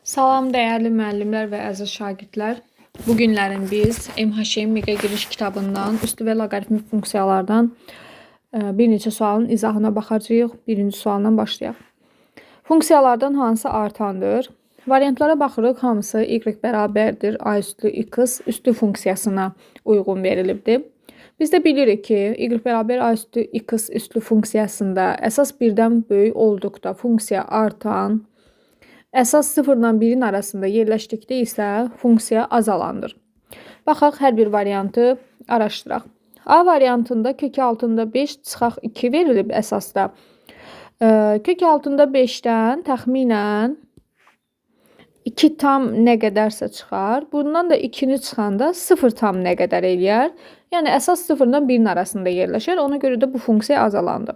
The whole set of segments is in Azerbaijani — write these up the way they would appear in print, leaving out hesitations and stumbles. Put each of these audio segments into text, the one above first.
Salam dəyərli müəllimlər və əziz şagirdlər. Bu günlərin biz MHM Mega giriş kitabından üslü və loqaritmik funksiyalardan bir neçə sualın izahına baxacağıq. Birinci sualdan başlayaq. Funksiyalardan hansı artandır? Variantlara baxırıq. Hamısı y bərabərdir a üslü x üslü funksiyasına uyğun verilibdir. Biz də bilirik ki, y bərabər a üslü x üslü funksiyasında əsas birdən böyük olduqda funksiya artan, əsas 0 ilə 1-in arasında yerləşdikdə isə funksiya azalandır. Baxaq, hər bir variantı araşdıraq. A variantında kök altında 5 çıxaq 2 verilib əsasda. Kök altında 5-dən təxminən 2 tam nə qədərsə çıxar. Bundan da 2-ni çıxanda 0 tam nə qədər eləyər. Yəni, əsas 0 ilə 1-in arasında yerləşər. Ona görə də bu funksiya azalandı.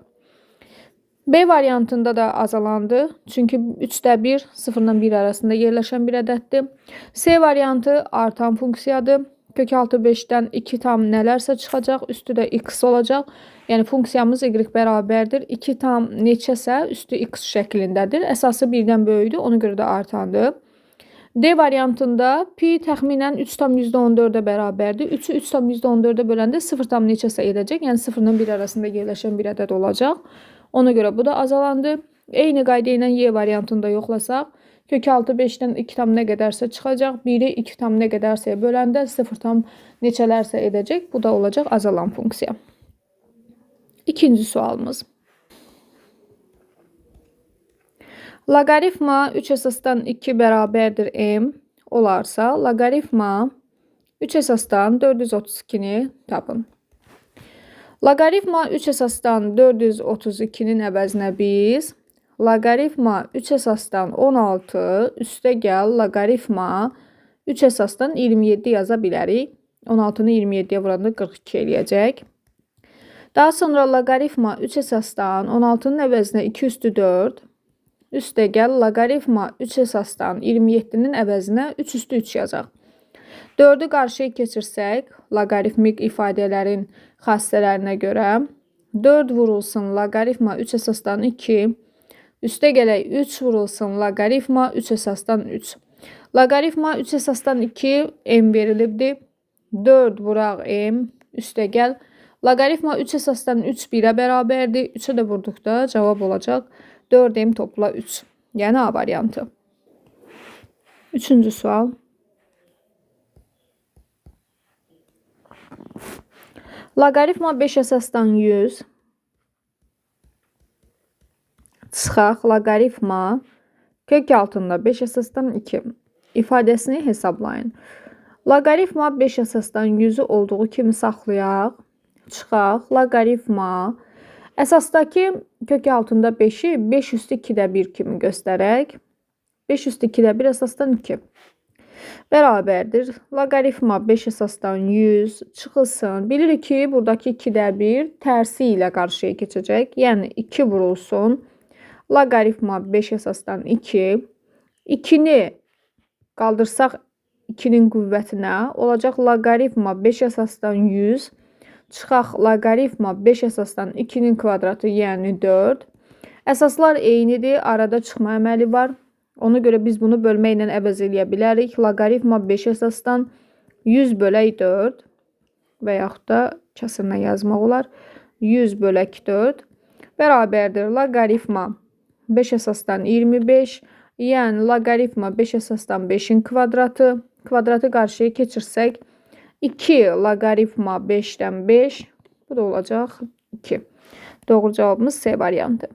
B variantında da azalandı. Çünki 3-də 1, 0 ilə 1 arasında yerləşən bir ədəddir. C variantı artan funksiyadır. Kök altı 5-dən 2 tam nələrsə çıxacaq, üstü də x olacaq. Yəni, funksiyamız y bərabərdir. 2 tam neçəsə üstü x şəklindədir. Əsası 1-dən böyükdür, ona görə də artandır. D variantında pi təxminən 3,14-ə bərabərdir. 3-ü 3,14-ə böləndə 0 tam neçəsə edəcək. Yəni, 0 ilə 1 arasında yerləşən bir ədəd olacaq. Ona görə bu da azalandı. Eyni qayda ilə Y variantında yoxlasaq, kök altı 5-dən 2 tam nə qədərsə çıxacaq. 1-i 2 tam nə qədərsə böləndə 0 tam neçələrsə edəcək. Bu da olacaq azalan funksiya. İkinci sualımız. Loqaritma 3 əsasdan 2 bərabərdir m olarsa, loqaritma 3 əsasdan 432-ni tapın. Loqaritma 3 əsasdan 432-nin əvəzinə biz loqaritma 3 əsasdan 16 üstə gəl loqaritma 3 əsasdan 27 yaza bilərik. 16-nı 27-yə vuranda 42 eləyəcək. Daha sonra loqaritma 3 əsasdan 16-nın əvəzinə 2 üstü 4 üstə gəl loqaritma 3 əsasdan 27-nin əvəzinə 3 üstü 3 yazaq. 4-ü qarşıya keçirsək, loqaritmik ifadələrin xassələrinə görə 4 vurulsun loqaritma 3 əsasdan 2, üstə gələk 3 vurulsun loqaritma 3 əsasdan 3. Loqaritma 3 əsasdan 2 m verilibdir. 4 vuraq m, üstə gəl. Loqaritma 3 əsasdan 3 1-ə bərabərdir. 3-ə də vurduqda cavab olacaq 4m topla 3. Yəni A variantı. Üçüncü sual. Loqaritma 5 əsasdan 100 çıxaq loqaritma kök altında 5 əsasdan 2 ifadəsini hesablayın. Loqaritma 5 əsasdan 100-ü olduğu kimi saxlayaq. Çıxaq loqaritma əsasdakı kök altında 5-i 5 üstü 2-də 1 kimi göstərək. 5 üstü 2-də 1 əsasdan 2 bərabərdir. Loqaritma 5 əsasdan 100 çıxılsın. Bilirik ki, buradakı 2-də 1 tərsi ilə qarşıya keçəcək. Yəni, 2 vurulsun. Loqaritma 5 əsasdan 2. 2-ni qaldırsaq 2-nin qüvvətinə olacaq loqaritma 5 əsasdan 100. Çıxaq loqaritma 5 əsasdan 2-nin kvadratı, yəni 4. Əsaslar eynidir, arada çıxma əməli var. Ona görə biz bunu bölməklə əvəz eləyə bilərik. Loqaritma 5 əsasdan 100 bölək 4 və yaxud da kəsrlə yazmaq olar. 100 bölək 4 bərabərdir. Loqaritma 5 əsasdan 25, yəni loqaritma 5 əsasdan 5-in kvadratı. Kvadratı qarşıya keçirsək 2 loqaritma 5-dən 5, bu da olacaq 2. Doğru cavabımız C variantı.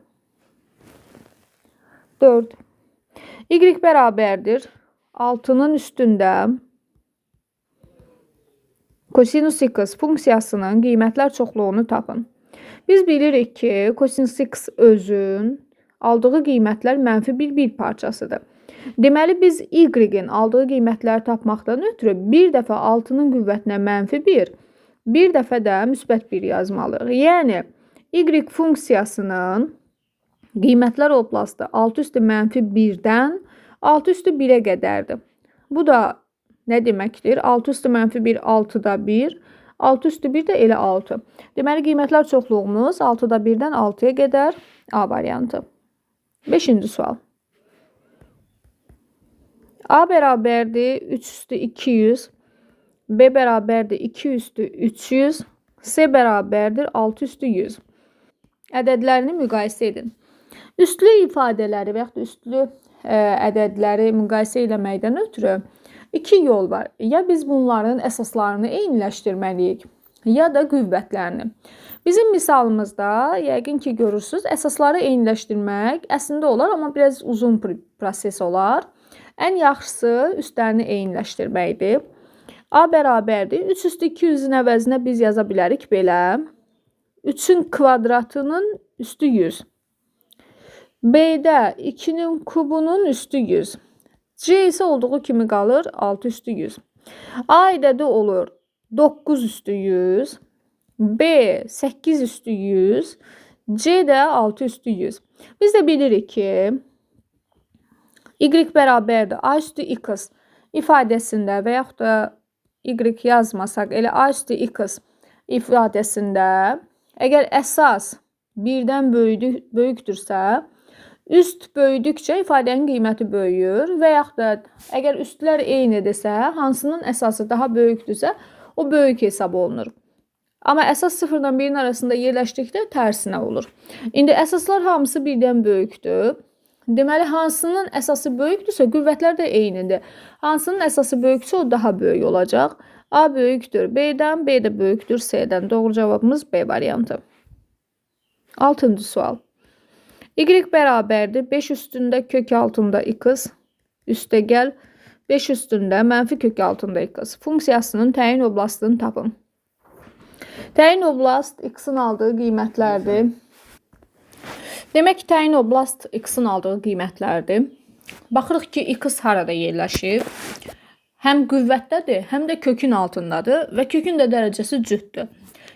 4. Y bərabərdir 6-nın üstündə kosinus x funksiyasının qiymətlər çoxluğunu tapın. Biz bilirik ki, kosinus x özün aldığı qiymətlər mənfi 1 parçasıdır. Deməli, biz y-in aldığı qiymətləri tapmaqdan ötürü bir dəfə 6-nın qüvvətinə mənfi 1, bir dəfə də müsbət 1 yazmalıyıq. Yəni, y funksiyasının qiymətlər oblastı 6 üstü mənfi 1-dən 6 üstü 1-ə qədərdir. Bu da nə deməkdir? 6 üstü mənfi 1, 6-da 1, 6 üstü 1 də elə 6. Deməli, qiymətlər çoxluğumuz 6-da 1-dən 6-ya qədər A variantı. 5-ci sual. A bərabərdir 3 üstü 200, B bərabərdir 2 üstü 300, C bərabərdir 6 üstü 100. Ədədlərini müqayisə edin. Üstlü ifadələri və yaxud da üstlü ədədləri müqayisə eləməkdən ötürü iki yol var. Ya biz bunların əsaslarını eyniləşdirməliyik, ya da qüvvətlərini. Bizim misalımızda yəqin ki görürsünüz, əsasları eyniləşdirmək əslində olar, amma biraz uzun proses olar. Ən yaxşısı üstlərini eyniləşdirməkdir. A bərabərdir 3 üstü 200-ün əvəzinə biz yaza bilərik belə. 3-ün kvadratının üstü 100. B-də 2-nin kubunun üstü 100. C isə olduğu kimi qalır 6 üstü 100. A ədədi olur 9 üstü 100. B 8 üstü 100. C də 6 üstü 100. Biz də bilirik ki, Y bərabərdir A üstü X ifadəsində və yaxud da Y yazmasaq, elə A üstü X ifadəsində əgər əsas 1-dən böyükdürsə, üst böyüdükcə ifadənin qiyməti böyüyür və yaxud da əgər üstlər eynidirsə, hansının əsası daha böyükdürsə, o böyük hesab olunur. Amma əsas 0-dan 1-in arasında yerləşdikdə tərsinə olur. İndi əsaslar hamısı 1-dən böyükdür. Deməli, hansının əsası böyükdürsə, qüvvətlər də eynidir. Hansının əsası böyüksə, o daha böyük olacaq. A böyükdür B-dən, B də böyükdür C-dən. Doğru cavabımız B variantı. 6-cı sual. Y bərabərdir 5 üstündə kök altında x üstə gəl 5 üstündə mənfi kök altında x funksiyasının təyin oblastını tapın. Təyin oblast x-in aldığı qiymətlərdir. Demək ki, təyin oblast x-in aldığı qiymətlərdir. Baxırıq ki, x harada yerləşir? Həm qüvvətdədir, həm də kökün altındadır və kökün də dərəcəsi cütdür.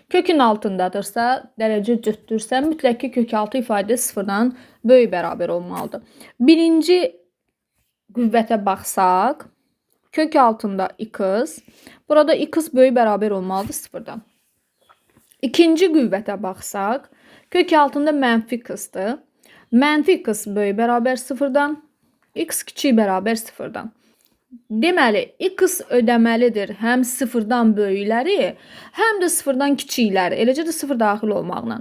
Kökün altındadırsa, dərəcə cütdürsə, mütləq ki, kök altı ifadə sıfırdan böyük bərabər olmalıdır. Birinci qüvvətə baxsaq, kök altında x, burada x böyük bərabər olmalıdır sıfırdan. İkinci qüvvətə baxsaq, kök altında mənfi x-dır. Mənfi x böyük bərabər sıfırdan, x kiçik bərabər sıfırdan. Deməli, x ödəməlidir həm sıfırdan böyükləri, həm də sıfırdan kiçikləri, eləcə də sıfır daxil olmaqla.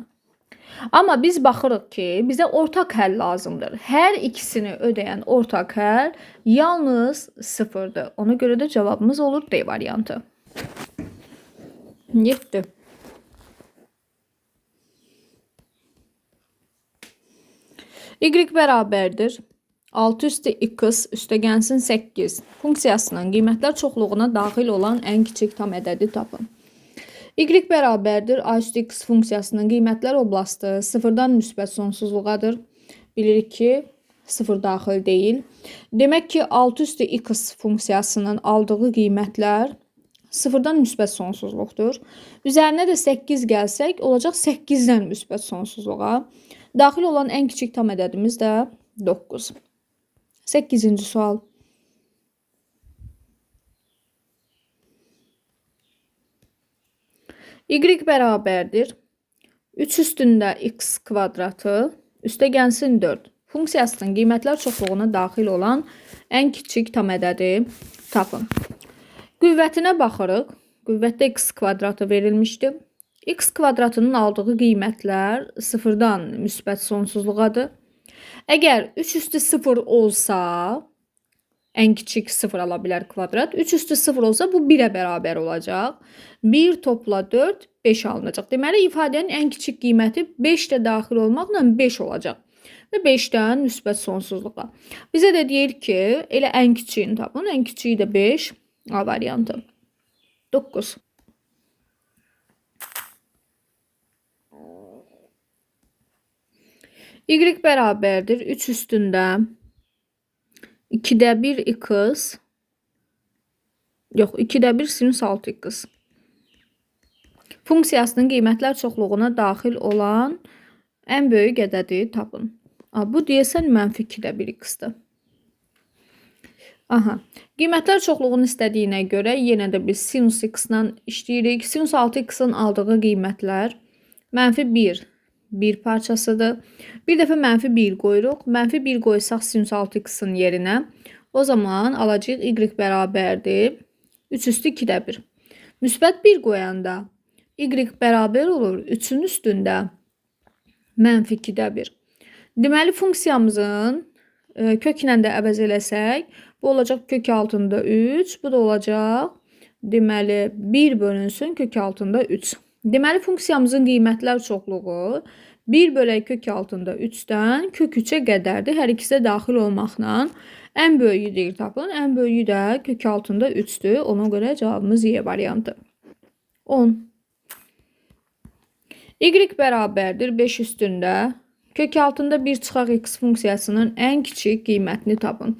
Amma biz baxırıq ki, bizə ortaq həll lazımdır. Hər ikisini ödəyən ortaq həll yalnız sıfırdır. Ona görə də cavabımız olur D variantı. 7. Y bərabərdir 6 üstü x üstə gəlsin 8 funksiyasının qiymətlər çoxluğuna daxil olan ən kiçik tam ədədi tapın. Y bərabərdir a üstü x funksiyasının qiymətlər oblastı sıfırdan müsbət sonsuzluğadır. Bilirik ki, sıfır daxil deyil. Demək ki, 6 üstü x funksiyasının aldığı qiymətlər sıfırdan müsbət sonsuzluqdur. Üzərinə də 8 gəlsək, olacaq 8-dən müsbət sonsuzluğa. Daxil olan ən kiçik tam ədədimiz də 9. 8-ci sual. Y bərabərdir 3 üstündə x kvadratı üstə gəlsin 4. Funksiyasının qiymətlər çoxluğuna daxil olan ən kiçik tam ədədi tapın. Qüvvətinə baxırıq. Qüvvətdə x kvadratı verilmişdi. X kvadratının aldığı qiymətlər sıfırdan müsbət sonsuzluğadır. Əgər 3 üstü 0 olsa, ən kiçik 0 ala bilər kvadrat. 3 üstü 0 olsa bu 1-ə bərabər olacaq. 1 topla 4, 5 alınacaq. Deməli, ifadənin ən kiçik qiyməti 5 də daxil olmaqla 5 olacaq. Və 5-dən müsbət sonsuzluğa. Bizə də deyir ki, elə ən kiçiyini tapın. Ən kiçiyi də 5, A variantı. 9. Y bərabərdir 3 üstündə 2-də 1 x, yox, 2-də 1 sinus 6x. Funksiyasının qiymətlər çoxluğuna daxil olan ən böyük ədədi tapın. Bu deyəsən mənfi 2-də 1 x-dir. Aha. Qiymətlər çoxluğunu istədiyinə görə yenə də biz sinus x-la işləyirik. Sinus 6x-in aldığı qiymətlər mənfi 1, 1 parçasıdır. Bir dəfə mənfi 1 qoyuruq. Mənfi 1 qoysaq sinus 6x-in yerinə O zaman alacağıq y bərabərdir 3 üstü 2-də 1. Müsbət 1 qoyanda y bərabər olur 3-ün üstündə mənfi 2-də 1. Deməli, funksiyamızın köklə də əvəz eləsək, bu olacaq kök altında 3, bu da olacaq, deməli, 1 bölünsün kök altında 3. Deməli, funksiyamızın qiymətlər çoxluğu 1 bölək kök altında 3-dən kök 3-ə qədərdir. Hər ikisi də daxil olmaqla ən böyüyü deyir tapın. Ən böyüyü də kök altında 3-dür. Ona görə cavabımız Y variantı. 10. Y bərabərdir 5 üstündə kök altında 1 çıxaq x funksiyasının ən kiçik qiymətini tapın.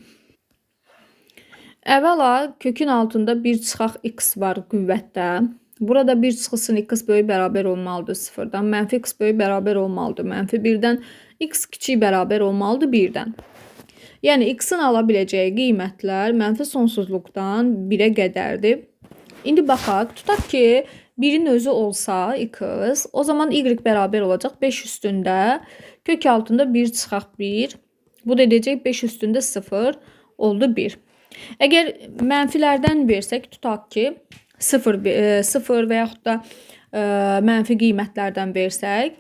Əvvəla kökün altında 1 çıxaq x var qüvvətdə. Burada 1 çıxılsın x böyük bərabər olmalıdır 0-dan. Mənfi x böyük bərabər olmalıdır mənfi 1-dən. X kiçik bərabər olmalıdır 1-dən. Yəni x-in ala biləcəyi qiymətlər mənfi sonsuzluqdan 1-ə qədərdir. İndi baxaq, tutaq ki, 1-in özü olsa x, o zaman y bərabər olacaq 5 üstündə kök altında 1 çıxaq 1. Bu da edəcək 5 üstündə 0 oldu 1. Əgər mənfilərdən versək, tutaq ki, 0 və yaxud da mənfi qiymətlərdən versək,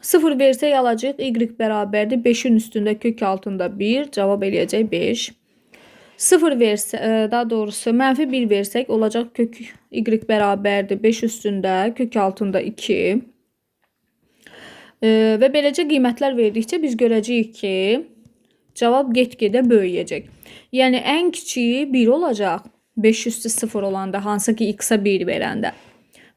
0 versək alacaq y bərabərdir 5-in üstündə kök altında 1, cavab eləyəcək 5. 0 versə, daha doğrusu mənfi 1 versək olacaq kök y bərabərdir 5 üstündə kök altında 2. Və beləcə qiymətlər verdikcə biz görəcəyik ki, cavab get-gedə böyüyəcək. Yəni ən kiçiyi 1 olacaq. 5 üstü 0 olanda, hansı ki x-a 1 verəndə.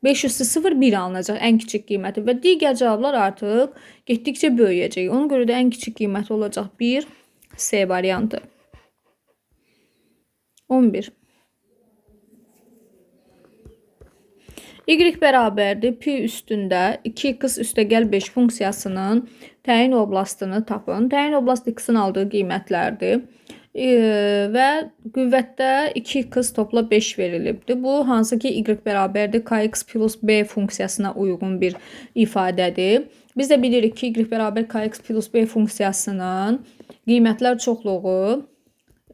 5 üstü 0 1 alınacaq ən kiçik qiyməti və digər cavablar artıq getdikcə böyüyəcək. Ona görə də ən kiçik qiyməti olacaq 1, C variantı. 11. Y bərabərdir pi üstündə 2x üstəgəl 5 funksiyasının təyin oblastını tapın. Təyin oblast x-in aldığı qiymətlərdir. Və qüvvətdə 2x topla 5 verilibdir. Bu, hansı ki y bərabərdir kx plus b funksiyasına uyğun bir ifadədir. Biz də bilirik ki, y bərabər kx plus b funksiyasının qiymətlər çoxluğu,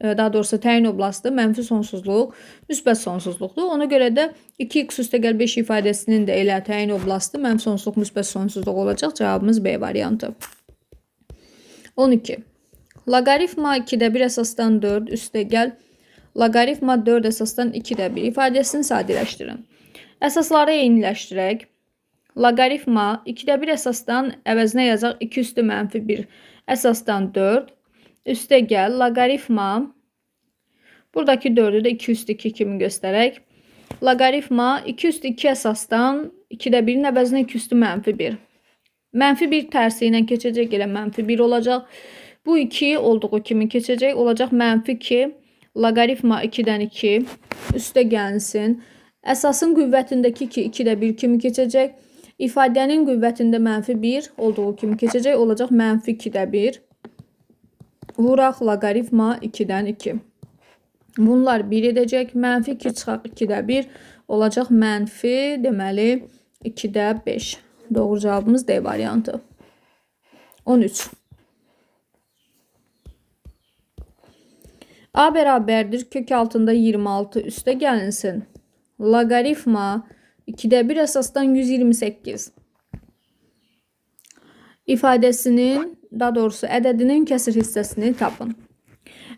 daha doğrusu təyin oblastı mənfi sonsuzluq, müsbət sonsuzluqdur. Ona görə də 2x üstəgəl 5 ifadəsinin də elə təyin oblastı mənfi sonsuzluq, müsbət sonsuzluq olacaq. Cavabımız B variantı. 12. Loqaritma 2-də 1 əsasdan 4 üstəgəl loqaritma 4 əsasdan 2-də 1 ifadəsini sadələşdirin. Əsasları eyniləşdirək. Loqaritma 2-də 1 əsasdan əvəzinə yazaq 2 üstü mənfi 1 əsasdan 4 üstəgəl loqaritma buradakı 4-ü də 2 üstü 2 kimi göstərək. Loqaritma 2 üstü 2 əsasdan 2-də 1-in əvəzinə 2 üstü mənfi 1. Mənfi 1 tərsi ilə keçəcək, elə mənfi 1 olacaq. Bu 2 olduğu kimi keçəcək. Olacaq mənfi 2 loqaritma 2-dən 2 üstə gəlsin. Əsasın qüvvətindəki 2 2-də 1 kimi keçəcək. İfadənin qüvvətində mənfi 1 olduğu kimi keçəcək. Olacaq mənfi 2-də 1. Vuraq loqaritma 2-dən 2. Bunlar 1 edəcək. Mənfi 2 çıxaq 2-də 1. Olacaq mənfi, deməli, 2-də 5. Doğru cavabımız D variantı. 13. A bərabərdir kök altında 26 üstə gəlinsin. Loqaritma 2-də 1 əsasdan 128 ifadəsinin, daha doğrusu ədədinin kəsir hissəsini tapın.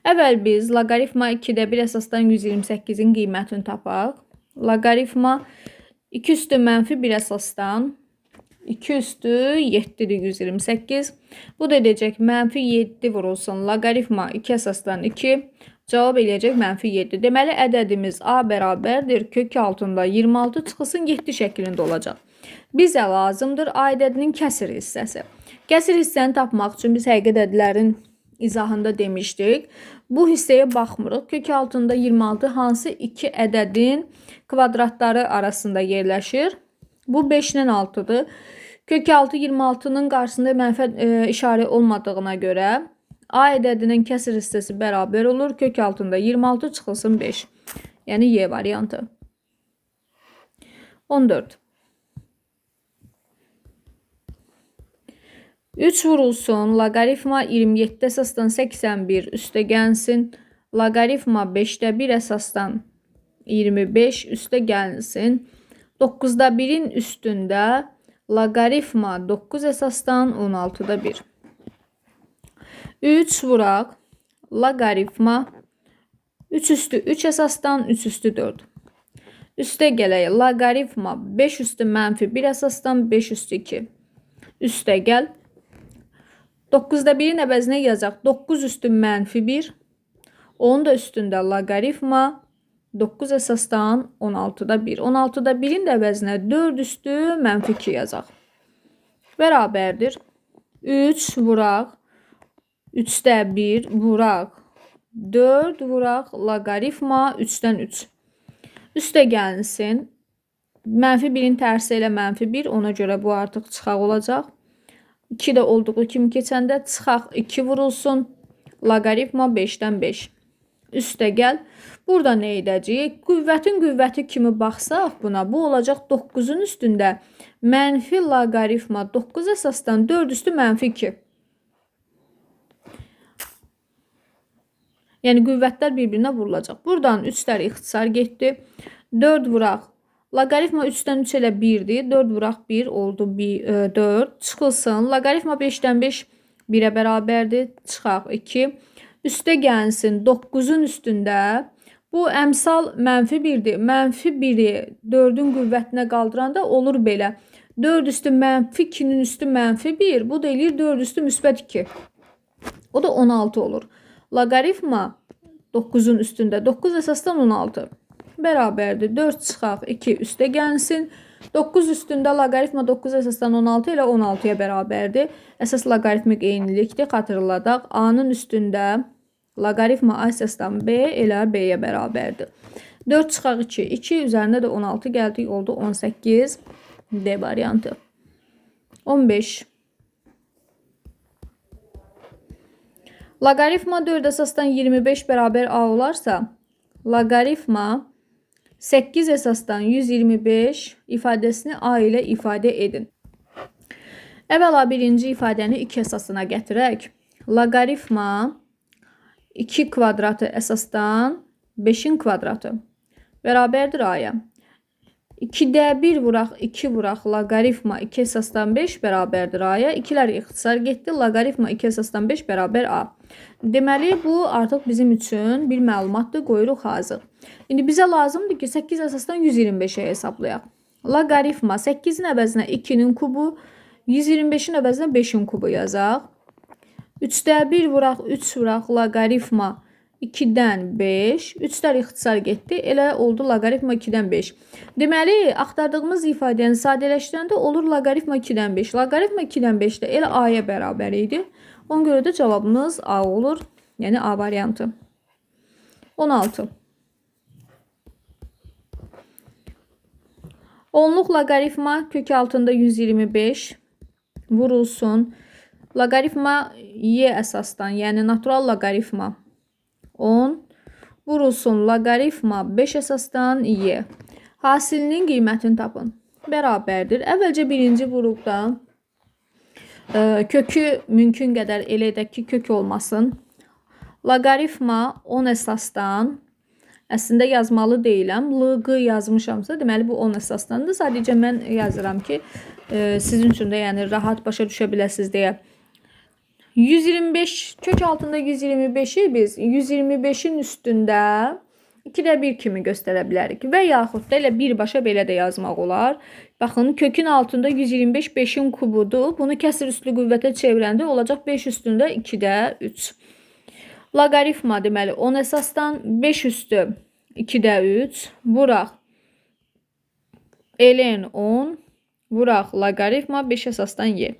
Əvvəl biz loqaritma 2-də 1 əsasdan 128-in qiymətini tapaq. Loqaritma 2 üstü mənfi 1 əsasdan 2 üstü 7-dir 128. Bu da edəcək mənfi 7 vurulsun. Loqaritma 2 əsasdan 2. Cavab eləyəcək mənfi 7. Deməli, ədədimiz A bərabərdir. Kök altında 26 çıxılsın 7 şəklində olacaq. Bizə lazımdır A ədədinin kəsir hissəsi. Kəsir hissəni tapmaq üçün biz həqiqi ədədlərin izahında demişdik. Bu hissəyə baxmırıq. Kök altında 26 hansı iki ədədin kvadratları arasında yerləşir? Bu 5 ilə 6-dır. Kök 6 26-nın qarşısında mənfi işarə olmadığına görə A ədədinin kəsir hissəsi bərabər olur. Kök altında 26 çıxılsın 5. Yəni Y variantı. 14. 3 vurulsun. Loqaritma 27 əsasdan 81 üstə gəlsin. Loqaritma 5-də 1 əsasdan 25 üstə gəlinsin. 9-da 1-in üstündə loqaritma 9 əsasdan 16-da 1. 3 vuraq loqaritma 3 üstü 3 əsasdan 3 üstü 4. Üstə gələk loqaritma 5 üstü mənfi 1 əsasdan 5 üstü 2. Üstə gəl. 9-da 1-in əvəzinə yazaq 9 üstü mənfi 1. Onun da üstündə loqaritma 9 əsasdan 16-da 1. 16-da 1-in də əvəzinə 4 üstü mənfi 2 yazaq. Bərabərdir. 3 vuraq 3-də 1 vuraq 4 vuraq loqaritma 3-dən 3. Üstə gəlinsin. Mənfi 1-in tərsi elə mənfi 1. Ona görə bu artıq çıxaq olacaq. 2 də olduğu kimi keçəndə çıxaq 2 vurulsun. Loqaritma 5-dən 5. Üstə gəl. Burada nə edəcəyik? Qüvvətin qüvvəti kimi baxsaq buna, bu olacaq 9-un üstündə mənfi loqaritma 9 əsasdan 4 üstü mənfi 2. Yəni qüvvətlər bir-birinə vurulacaq. Buradan 3-lər ixtisar getdi. 4 vuraq. Loqaritma 3-dən 3 elə 1-dir. 4 vuraq 1 oldu 4. Çıxılsın. Loqaritma 5-dən 5 1-ə bərabərdir. Çıxaq 2. Üstə gəlsin 9-un üstündə. Bu əmsal mənfi 1-dir. Mənfi 1-i 4-ün qüvvətinə qaldıranda olur belə. 4 üstü mənfi 2-nin üstü mənfi 1. Bu da eləyir 4 üstü müsbət 2. O da 16 olur. Loqaritma 9-un üstündə 9 əsasdan 16. Bərabərdir. 4 çıxaq 2 üstə gəlsin. 9 üstündə loqaritma 9 əsasdan 16 elə 16-ya bərabərdir. Əsas loqaritmik eynilikdir. Xatırladaq. A-nın üstündə loqaritma A əsasdan B elə B-yə bərabərdir. 4 çıxaq 2. 2 üzərində də 16 gəldik. Oldu 18. D variantı. 15. Loqaritma 4 əsasdan 25 bərabər A olarsa, loqaritma 8 əsasdan 125 ifadəsini A ilə ifadə edin. Əvvəla birinci ifadəni 2 əsasına gətirək. Loqaritma 2 kvadratı əsasdan 5-in kvadratı bərabərdir A-ya. 2-də 1 vuraq 2 vuraq loqaritma 2 əsasdan 5 bərabərdir A-ya. 2-lər ixtisar getdi. Loqaritma 2 əsasdan 5 bərabər A. Deməli, bu artıq bizim üçün bir məlumatdır. Qoyuruq hazır. İndi bizə lazımdır ki, 8 əsasdan 125-ə hesablayaq. Loqaritma 8-in əvəzinə 2-nin kubu, 125-in əvəzinə 5-in kubu yazaq. 3-də 1 vuraq 3 vuraq loqaritma 2-dən 5, 3-lər ixtisar getdi. Elə oldu loqaritma 2-dən 5. Deməli, axtardığımız ifadəni sadələşdirəndə olur loqaritma 2-dən 5. Loqaritma 2-dən 5 də elə A-ya bərabər idi. Ona görə də cavabımız A olur. Yəni A variantı. 16. Onluq loqaritma kök altında 125 vurulsun. Loqaritma y əsasdan, yəni natural loqaritma 10 vurulsun loqaritma 5 əsasdan y. Hasilinin qiymətini tapın. Bərabərdir. Əvvəlcə birinci vuruqda kökü mümkün qədər elə edək ki, kök olmasın. Loqaritma 10 əsasdan, əslində yazmalı deyiləm. LQ yazmışamsa, deməli bu 10 əsasdandır. Sadəcə mən yazıram ki, sizin üçün də yəni rahat başa düşə biləsiniz deyə. 125 kök altında 125-i biz 125-in üstündə 2-də 1 kimi göstərə bilərik. Və yaxud da elə birbaşa belə də yazmaq olar. Baxın, kökün altında 125 5-in kubudur. Bunu kəsir üslü qüvvətə çevirəndə olacaq 5 üstündə 2-də 3. Loqaritma deməli 10 əsasdan 5 üstü 2-də 3 vuraq ln 10 vuraq loqaritma 5 əsasdan y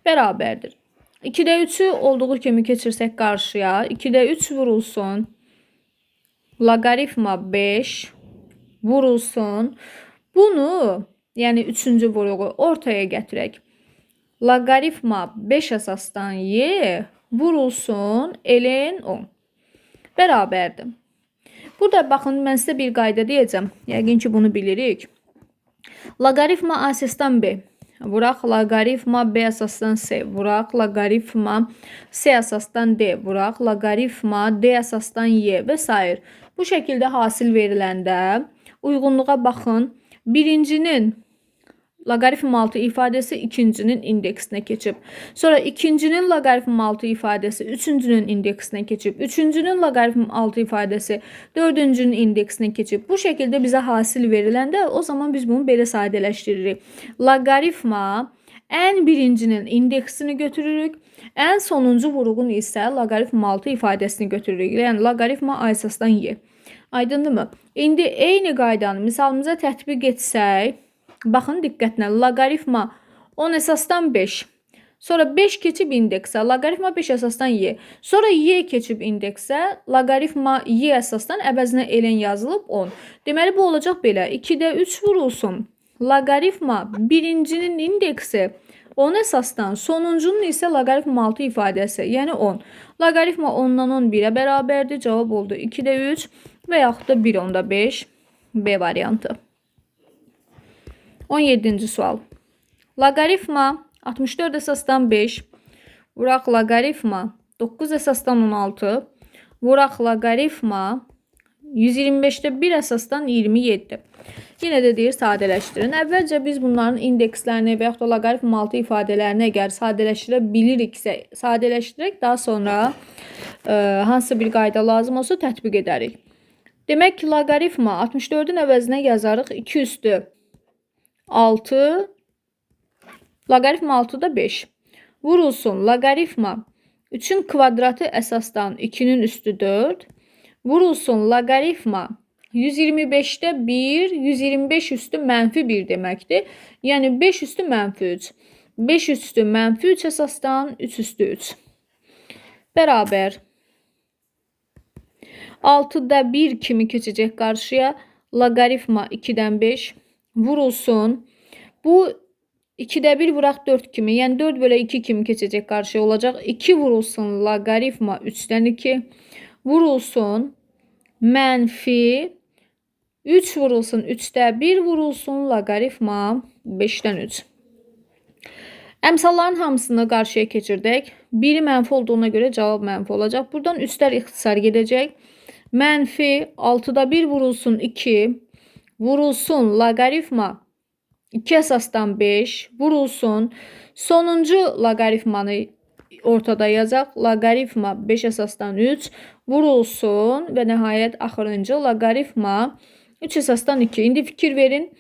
bərabərdir. 2-də 3-ü olduğu kimi keçirsək qarşıya. 2-də 3 vurulsun. Loqaritma 5 vurulsun. Bunu, yəni 3-cü vuruğu ortaya gətirək. Loqaritma 5 əsasdan y vurulsun ln 10 bərabərdir. Burada baxın, mən sizə bir qayda deyəcəm. Yəqin ki, bunu bilirik. Loqaritma A əsasdan B. Vuraq loqaritma B əsasdan C. Vuraq loqaritma C əsasdan D. Vuraq loqaritma D əsasdan Y və s. Bu şəkildə hasil veriləndə uyğunluğa baxın. Birincinin loqaritm 6 ifadəsi ikincinin indeksinə keçib. Sonra ikincinin loqaritm 6 ifadəsi üçüncünün indeksinə keçib. Üçüncünün loqaritm 6 ifadəsi dördüncünün indeksinə keçib. Bu şəkildə bizə hasil veriləndə o zaman biz bunu belə sadələşdiririk. Loqaritma ən birincinin indeksini götürürük. Ən sonuncu vuruğun isə loqaritm 6 ifadəsini götürürük. Yəni loqaritma A əsasdan Y. Aydındırmı? İndi eyni qaydanı misalımıza tətbiq etsək, baxın diqqətlə, loqaritma 10 əsasdan 5. Sonra 5 keçib indeksə, loqaritma 5 əsasdan Y. Sonra Y keçib indeksə, loqaritma Y əsasdan əvəzinə ln yazılıb 10. Deməli, bu olacaq belə. 2-də 3 vurulsun. Loqaritma birincinin indeksi 10 əsasdan, sonuncunun isə loqaritm 6 ifadəsi, yəni 10. Loqaritma 10-dan 10 1-ə bərabərdir. Cavab oldu 2-də 3 və yaxud da 1.5 B variantı. 17-ci sual. Loqaritma 64 əsasdan 5, vuraq loqaritma 9 əsasdan 16, vuraq loqaritma 125-də 1 əsasdan 27. Yenə də deyir sadələşdirin. Əvvəlcə biz bunların indekslərini və yaxud da loqaritm 6 ifadələrini əgər sadələşdirə biliriksə, sadələşdirək, daha sonra hansısa bir qayda lazım olsa tətbiq edərik. Demək ki, loqaritma 64-ün əvəzinə yazarıq 2 üstü 6, loqaritma 6 da 5. Vurulsun loqaritma 3-ün kvadratı əsasdan 2-nin üstü 4. Vurulsun loqaritma 125-də 1, 125 üstü mənfi 1 deməkdir. Yəni 5 üstü mənfi 3. 5 üstü mənfi 3 əsasdan 3 üstü 3. Bərabər. 6-da 1 kimi keçəcək qarşıya. Loqaritma 2-dən 5 vurulsun. Bu 2-də 1 vuraq 4 kimi, yəni 4 bölə 2 kimi keçəcək qarşıya olacaq. 2 vurulsun loqaritma 3-dən 2 vurulsun mənfi 3 vurulsun 3-də 1 vurulsun loqaritma 5-dən 3. Əmsalların hamısını qarşıya keçirdək. Biri mənfi olduğuna görə cavab mənfi olacaq. Buradan üstlər ixtisar gedəcək. Mənfi 6-da 1 vurulsun 2 vurulsun loqaritma 2 əsasdan 5 vurulsun. Sonuncu loqaritmanı ortada yazaq. Loqaritma 5 əsasdan 3 vurulsun və nəhayət axırıncı loqaritma 3 əsasdan 2. İndi fikir verin.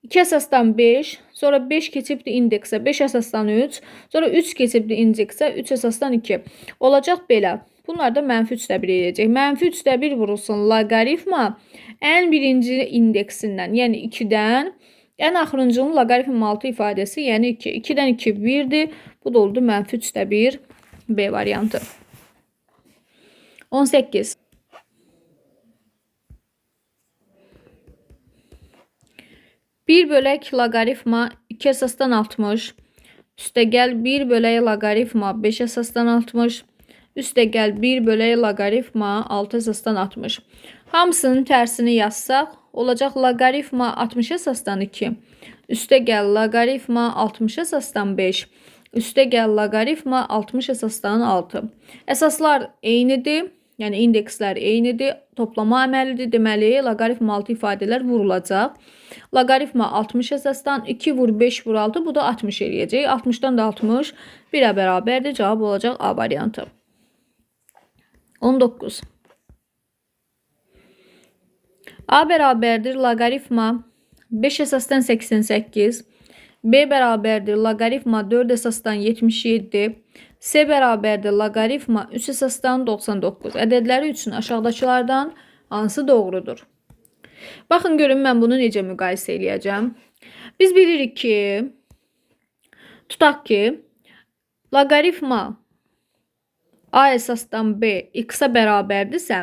2 əsasdan 5, sonra 5 keçibdir indeksə 5 əsasdan 3, sonra 3 keçibdir indeksə 3 əsasdan 2. Olacaq belə. Bunlar da mənfi 3-də 1 eləyəcək. Mənfi 3-də 1 vurulsun loqaritma ən birinci indeksindən, yəni 2-dən ən axırıncının loqaritm 6 ifadəsi, yəni 2. 2-dən 2 1-dir. Bu da oldu mənfi 3-də 1 B variantı. 18. 1 bölək loqaritma 2 əsasdan 60. Üstəgəl 1 bölək loqaritma 5 əsasdan 60. Üstəgəl 1 bölək loqaritma 6 əsasdan 60. Hamısının tərsini yazsaq, olacaq loqaritma 60 əsasdan 2. Üstəgəl loqaritma 60 əsasdan 5. Üstəgəl loqaritma 60 əsasdan 6. Əsaslar eynidir. Yəni indekslər eynidir. Toplama əməlidir. Deməli, loqaritma 6 ifadələr vurulacaq. Loqaritma 60 əsasdan 2 vur 5 vur 6. Bu da 60 eləyəcək. 60-dan da 60 1-ə bərabərdir. Cavab olacaq A variantı. 19. A bərabərdir loqaritma 5 əsasdan 88. B bərabərdir loqaritma 4 əsasdan 77. C bərabərdir loqaritma 3 əsasdan 99. Ədədləri üçün aşağıdakılardan hansı doğrudur? Baxın görün mən bunu necə müqayisə eləyəcəm. Biz bilirik ki, tutaq ki, loqaritma A əsasdan B x-a bərabərdirsə,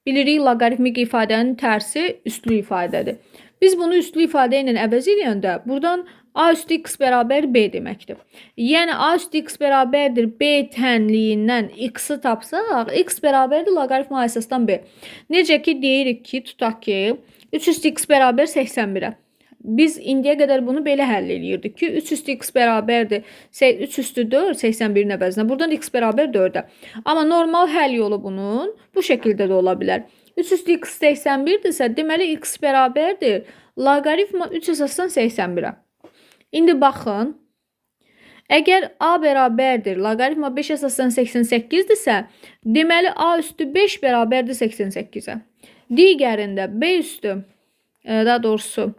bilirik loqaritmik ifadənin tərsi üslü ifadədir. Biz bunu üslü ifadə ilə əvəz eləyəndə buradan A üstü x bərabər B deməkdir. Yəni A üstü x bərabərdir B tənliyindən x-i tapsaq, x bərabərdir loqaritma A əsasdan B. Necə ki deyirik ki, tutaq ki, 3 üstü x bərabər 81-ə. Biz indiyə qədər bunu belə həll eləyirdik ki, 3 üstü x bərabərdir 3 üstü 4 81-in əvəzinə. Buradan x bərabər 4-ə. Amma normal həll yolu bunun bu şəkildə də ola bilər. 3 üstü x 81-dirsə, deməli x bərabərdir loqaritma 3 əsasdan 81-ə. İndi baxın, əgər a bərabərdir loqaritma 5 əsasdan 88-dirsə, deməli a üstü 5 bərabərdir 88-ə. Digərində b üstü, daha doğrusu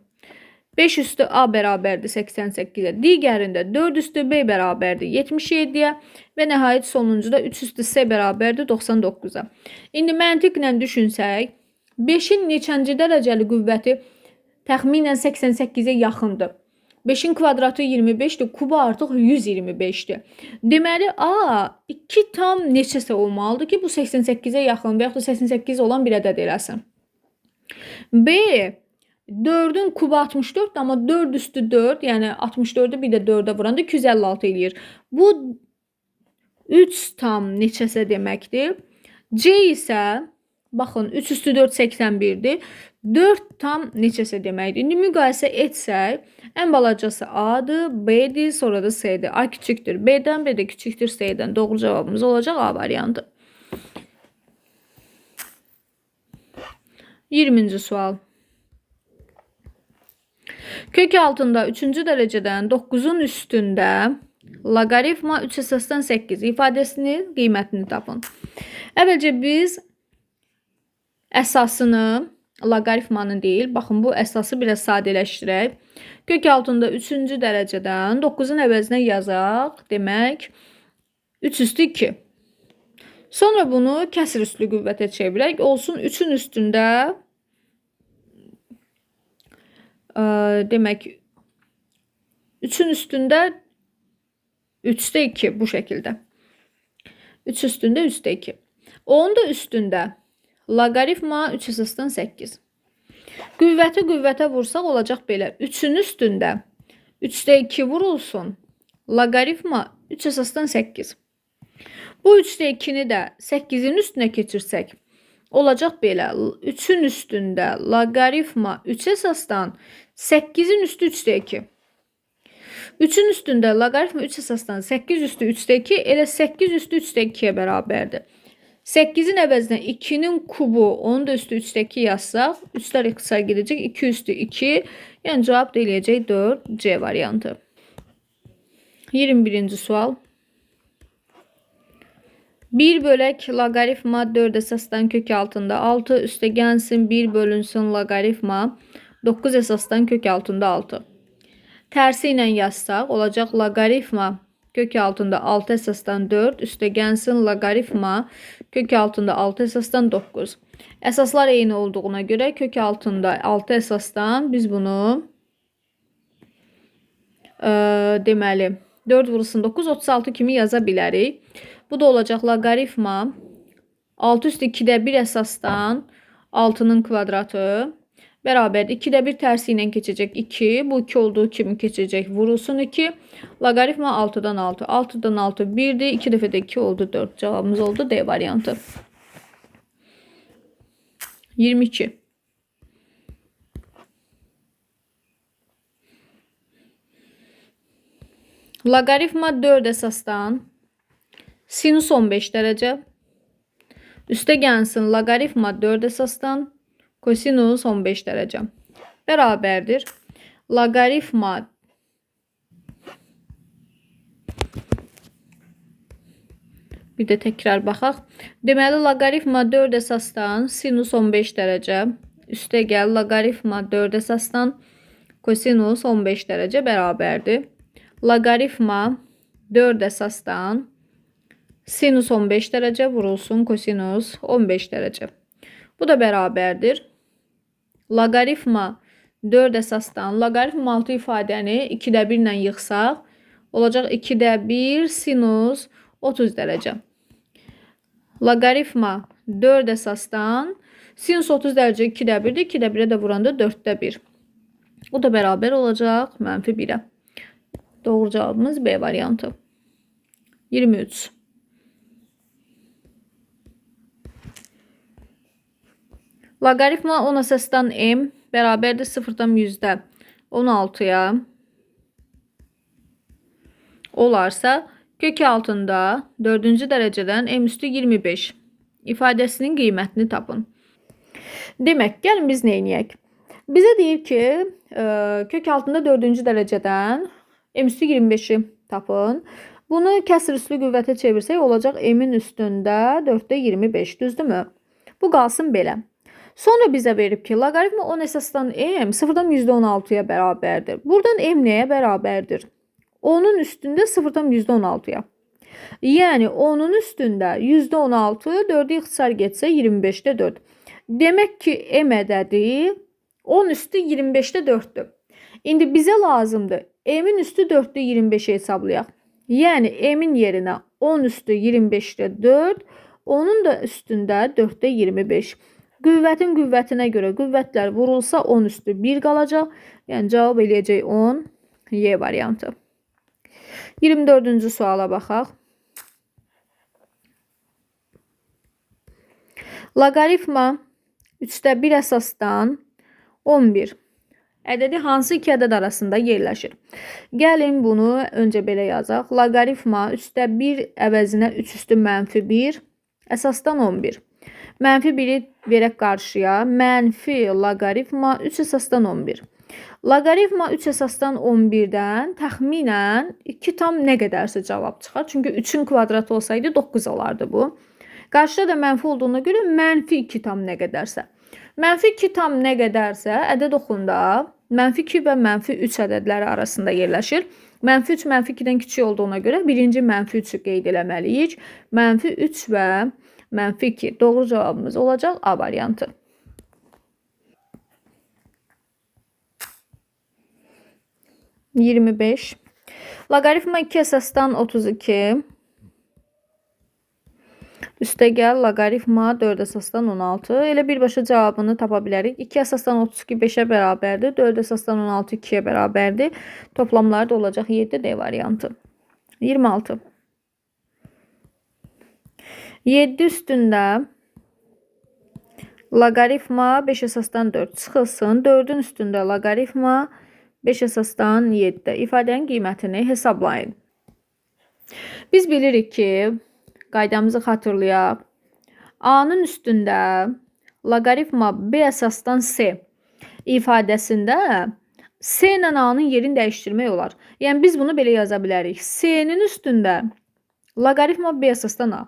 5 üstü a bərabərdir 88-ə. Digərində 4 üstü b bərabərdir 77-yə və nəhayət sonuncuda 3 üstü c bərabərdir 99-a. İndi məntiqlə düşünsək, 5-in neçənci dərəcəli qüvvəti təxminən 88-ə yaxındır. 5-in kvadratı 25-dir, kubu artıq 125-dir. Deməli, a 2 tam neçəsə olmalıdır ki, bu 88-ə yaxın və yaxud da 88 olan bir ədəd eləsin. B 4-ün kubu 64-dür, amma 4 üstü 4, yəni 64-ü bir də 4-ə vuranda 256 eləyir. Bu 3 tam neçəsə deməkdir. C isə, baxın, 3 üstü 4 81-dir. 4 tam neçəsə deməkdir. İndi müqayisə etsək, ən balacası A-dır, B-dir, sonra da C-dir. A kiçikdir B-dən, B də kiçikdir C-dən. Doğru cavabımız olacaq A variantı. 20-ci sual. Kök altında 3-cü dərəcədən 9-un üstündə loqaritma 3 əsasdan 8 ifadəsinin qiymətini tapın. Əvvəlcə biz əsasını loqaritmanın deyil, baxın bu əsası biraz sadələşdirək. Kök altında 3-cü dərəcədən 9-un əvəzinə yazaq, demək 3 üstü 2. Sonra bunu kəsir üslü qüvvətə çevirək. Olsun 3-ün üstündə demək 3-ün üstündə 3-də 2 bu şəkildə. 3 üstündə 3-də 2. Onun da üstündə loqaritma 3 əsasdan 8. Qüvvəti qüvvətə vursaq olacaq belə. 3-ün üstündə 3-də 2 vurulsun. Loqaritma 3 əsasdan 8. Bu 3-də 2-ni də 8-in üstünə keçirsək olacaq belə. 3-ün üstündə loqaritma 3 əsasdan 8-in üstü 3-də 2. 3-ün üstündə loqaritma 3 əsasdan 8 üstü 3-də 2 elə 8 üstü 3-də 2-yə bərabərdir. 8-in əvəzinə 2-nin kubu, onun da üstü 3-də 2 yazsaq, 3-lər ixtisar gedəcək, 2 üstü 2, yəni cavab da eləyəcək 4, C variantı. 21-ci sual. 1 bölək loqaritma 4 əsasdan kök altında 6, üstə gəlsin 1 bölünsün loqaritma 9 əsasdan kök altında 6. Tərsi ilə yazsaq, olacaq loqaritma kök altında 6 əsasdan 4, üstə gəlsin loqaritma kök altında 6 əsasdan 9. Əsaslar eyni olduğuna görə kök altında 6 əsasdan biz bunu deməli 4 vurulsun 9, 36 kimi yaza bilərik. Bu da olacaq loqaritma 6 üstü 2-də 1 əsasdan 6-nın kvadratı bərabərdir. 2-də 1 tərsi ilə keçəcək 2. Bu 2 olduğu kimi keçəcək. Vurulsun 2. Loqaritma 6-dan 6. 6-dan 6 1-dir. 2 dəfə də 2 oldu 4. Cavabımız oldu D variantı. 22. Loqaritma 4 əsasdan sinus 15 dərəcə. Üstə gəlsin loqaritma 4 əsasdan kosinus 15 dərəcə. Bərabərdir. Loqaritma bir də təkrar baxaq. Deməli, loqaritma 4 əsasdan sinus 15 dərəcə. Üstə gəl loqaritma 4 əsasdan kosinus 15 dərəcə bərabərdir. Loqaritma 4 əsasdan sinus 15 dərəcə vurulsun kosinus 15 dərəcə. Bu da bərabərdir. Loqaritma 4 əsasdan loqaritma 6 ifadəni 2-də 1 ilə yığsaq, olacaq 2-də 1 sinus 30 dərəcə. Loqaritma 4 əsasdan sinus 30 dərəcə 2-də 1-dir. 2-də 1-ə də vuranda 4-də 1. O da bərabər olacaq mənfi 1-ə. Doğru cavabımız B variantı. 23. Loqaritma 10 əsasdan m bərabərdir 0,5 16-ya olarsa, kök altında 4-cü dərəcədən m üstü 25 ifadəsinin qiymətini tapın. Demək, gəlin biz nə eləyək? Bizə deyir ki, kök altında 4-cü dərəcədən m üstü 25-i tapın. Bunu kəsr üslü qüvvətə çevirsək, olacaq m-in üstündə 4-də 25, düzdürmü? Bu qalsın belə. Sonra bizə verib ki, loqaritma 10 əsasdan m 0,16-ya bərabərdir. Buradan m nəyə bərabərdir? 10-un üstündə 0,16-ya. Yəni 10-un üstündə %16, 4-ü ixtisar getsə 25-də 4. Demək ki, m ədədi 10 üstü 25-də 4-dür. İndi bizə lazımdır m-in üstü 4-də 25-i hesablayaq. Yəni m-in yerinə 10 üstü 25-də 4, onun da üstündə 4-də 25. Qüvvətin qüvvətinə görə qüvvətlər vurulsa 10 üstü 1 qalacaq. Yəni cavab eləyəcək 10, Y variantı. 24-cü suala baxaq. Loqaritma 3-də 1 əsasdan 11 ədədi hansı iki ədəd arasında yerləşir? Gəlin bunu öncə belə yazaq. Loqaritma 3-də 1 əvəzinə 3 üstü mənfi 1 əsasdan 11. Mənfi 1-i verək qarşıya. Mənfi loqaritma 3 əsasdan 11. Loqaritma 3 əsasdan 11-dən təxminən 2 tam nə qədərsə cavab çıxar. Çünki 3-ün kvadratı olsaydı 9 olardı bu. Qarşıda da mənfi olduğuna görə mənfi 2 tam nə qədərsə. Mənfi 2 tam nə qədərsə ədəd oxunda mənfi 2 və mənfi 3 ədədləri arasında yerləşir. Mənfi 3 mənfi 2-dən kiçik olduğuna görə birinci mənfi 3-ü qeyd eləməliyik. Mənfi 3 və mənfi 2. Doğru cavabımız olacaq A variantı. (25) Loqaritma 2 əsasdan 32 üstəgəl loqaritma 4 əsasdan 16. Elə birbaşa cavabını tapa bilərik. 2 əsasdan 32 5-ə bərabərdir. 4 əsasdan 16 2-yə bərabərdir. Toplamları da olacaq 7 D variantı. 26. 7 üstündə loqaritma 5 əsasdan 4 çıxılsın. 4-ün üstündə loqaritma 5 əsasdan 7. İfadənin qiymətini hesablayın. Biz bilirik ki, qaydamızı xatırlayaq. A-nın üstündə loqaritma B əsasdan C ifadəsində C ilə A-nın yerini dəyişdirmək olar. Yəni biz bunu belə yaza bilərik. C-nin üstündə loqaritma B əsasdan A.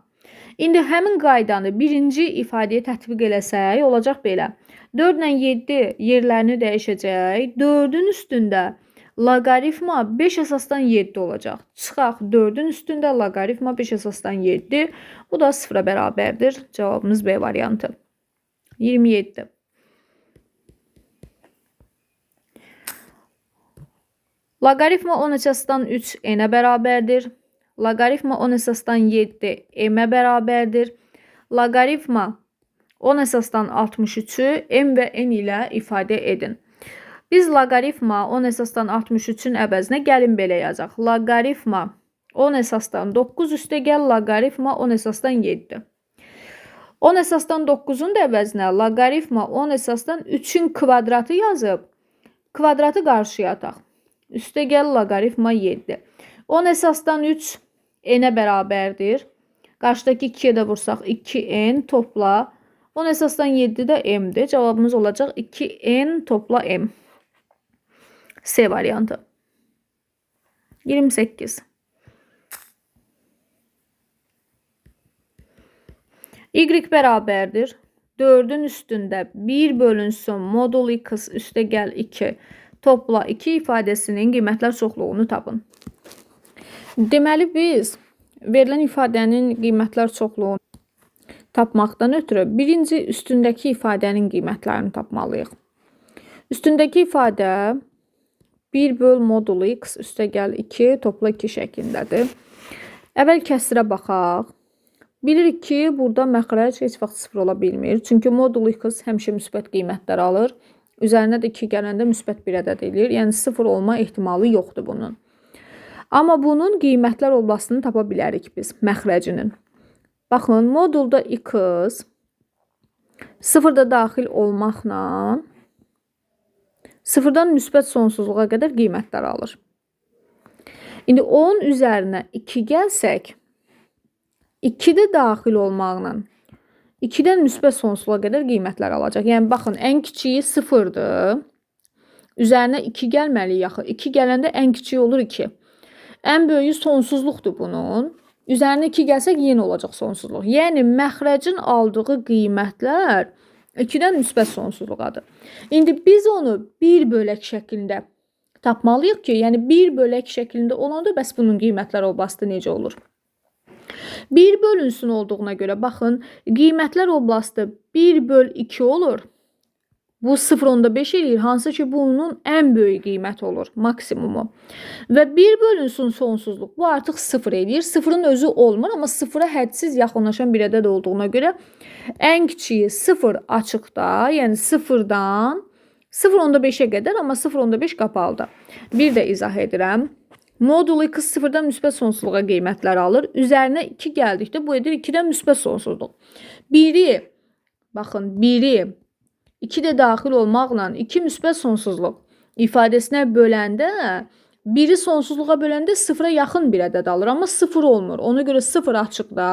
İndi həmin qaydanı birinci ifadəyə tətbiq eləsək, olacaq belə. 4 ilə 7 yerlərini dəyişəcək. 4-ün üstündə loqaritma 5 əsasdan 7 olacaq. Çıxaq 4-ün üstündə loqaritma 5 əsasdan 7. Bu da 0-a bərabərdir. Cavabımız B variantı. 27. Loqaritma 10 əsasdan 3 n-ə bərabərdir. Loqaritma 10 əsasdan 7 m-ə bərabərdir. Loqaritma 10 əsasdan 63-ü m və n ilə ifadə edin. Biz loqaritma 10 əsasdan 63-ün əvəzinə gəlin belə yazaq. Loqaritma 10 əsasdan 9 üstəgəl loqaritma 10 əsasdan 7. 10 əsasdan 9-un da əvəzinə loqaritma 10 əsasdan 3-ün kvadratı yazıb, kvadratı qarşıya ataq. Üstəgəl loqaritma 7. 10 əsasdan 3 n-ə bərabərdir. Qarşıdakı 2-yə də vursaq 2n topla. 10 əsasdan 7 də m-dir. Cavabımız olacaq 2n topla m. C variantı. 28. Y bərabərdir. 4-ün üstündə 1 bölünsün modul x üstəgəl 2 topla 2 ifadəsinin qiymətlər çoxluğunu tapın. Deməli biz verilən ifadənin qiymətlər çoxluğunu tapmaqdan ötürü birinci üstündəki ifadənin qiymətlərini tapmalıyıq. Üstündəki ifadə 1 böl modul x üstəgəl 2 topla 2 şəklindədir. Əvvəl kəsrə baxaq. Bilirik ki, burada məxrəc heç vaxt 0 ola bilmir. Çünki modul x həmişə müsbət qiymətlər alır. Üzərinə də 2 gələndə müsbət bir ədəd eləyir. Yəni 0 olma ehtimalı yoxdur bunun. Amma bunun qiymətlər oblastını tapa bilərik biz, məxrəcinin. Baxın, modulda x 0 da daxil olmaqla Sıfırdan müsbət sonsuzluğa qədər qiymətlər alır. İndi 10 üzərinə 2 gəlsək, 2 də daxil olmaqla 2-dən müsbət sonsuzluğa qədər qiymətlər alacaq. Yəni, baxın, ən kiçiyi 0-dır. Üzərinə 2 gəlməliyik axı. 2 gələndə ən kiçiyi olur 2. Ən böyüyü sonsuzluqdur bunun. Üzərinə 2 gəlsək, yenə olacaq sonsuzluq. Yəni, məxrəcin aldığı qiymətlər 2-dən müsbət sonsuzluğadır. İndi biz onu 1 bölək şəklində tapmalıyıq ki, yəni 1 bölək şəklində olanda bəs bunun qiymətlər oblastı necə olur? 1 bölünsün olduğuna görə, baxın, qiymətlər oblastı 1 böl 2 olur. Bu 0,5 eləyir, hansı ki bunun ən böyük qiyməti olur, maksimumu. Və 1 bölünsün sonsuzluq, bu artıq 0 eləyir. 0-ın özü olmur, amma 0-a hədsiz yaxınlaşan bir ədəd olduğuna görə ən kiçiyi 0 açıqda, yəni 0-dan 0,5-ə qədər, amma 0,5 qapalıda. Bir də izah edirəm. Modul x 0-dan müsbət sonsuzluğa qiymətlər alır. Üzərinə 2 gəldikdə bu edir 2-dən müsbət sonsuzluq. Biri, baxın, biri 2 də daxil olmaqla 2 müsbət sonsuzluq ifadəsinə böləndə, biri sonsuzluğa böləndə 0-a yaxın bir ədəd alır, amma 0 olmur. Ona görə 0 açıqda,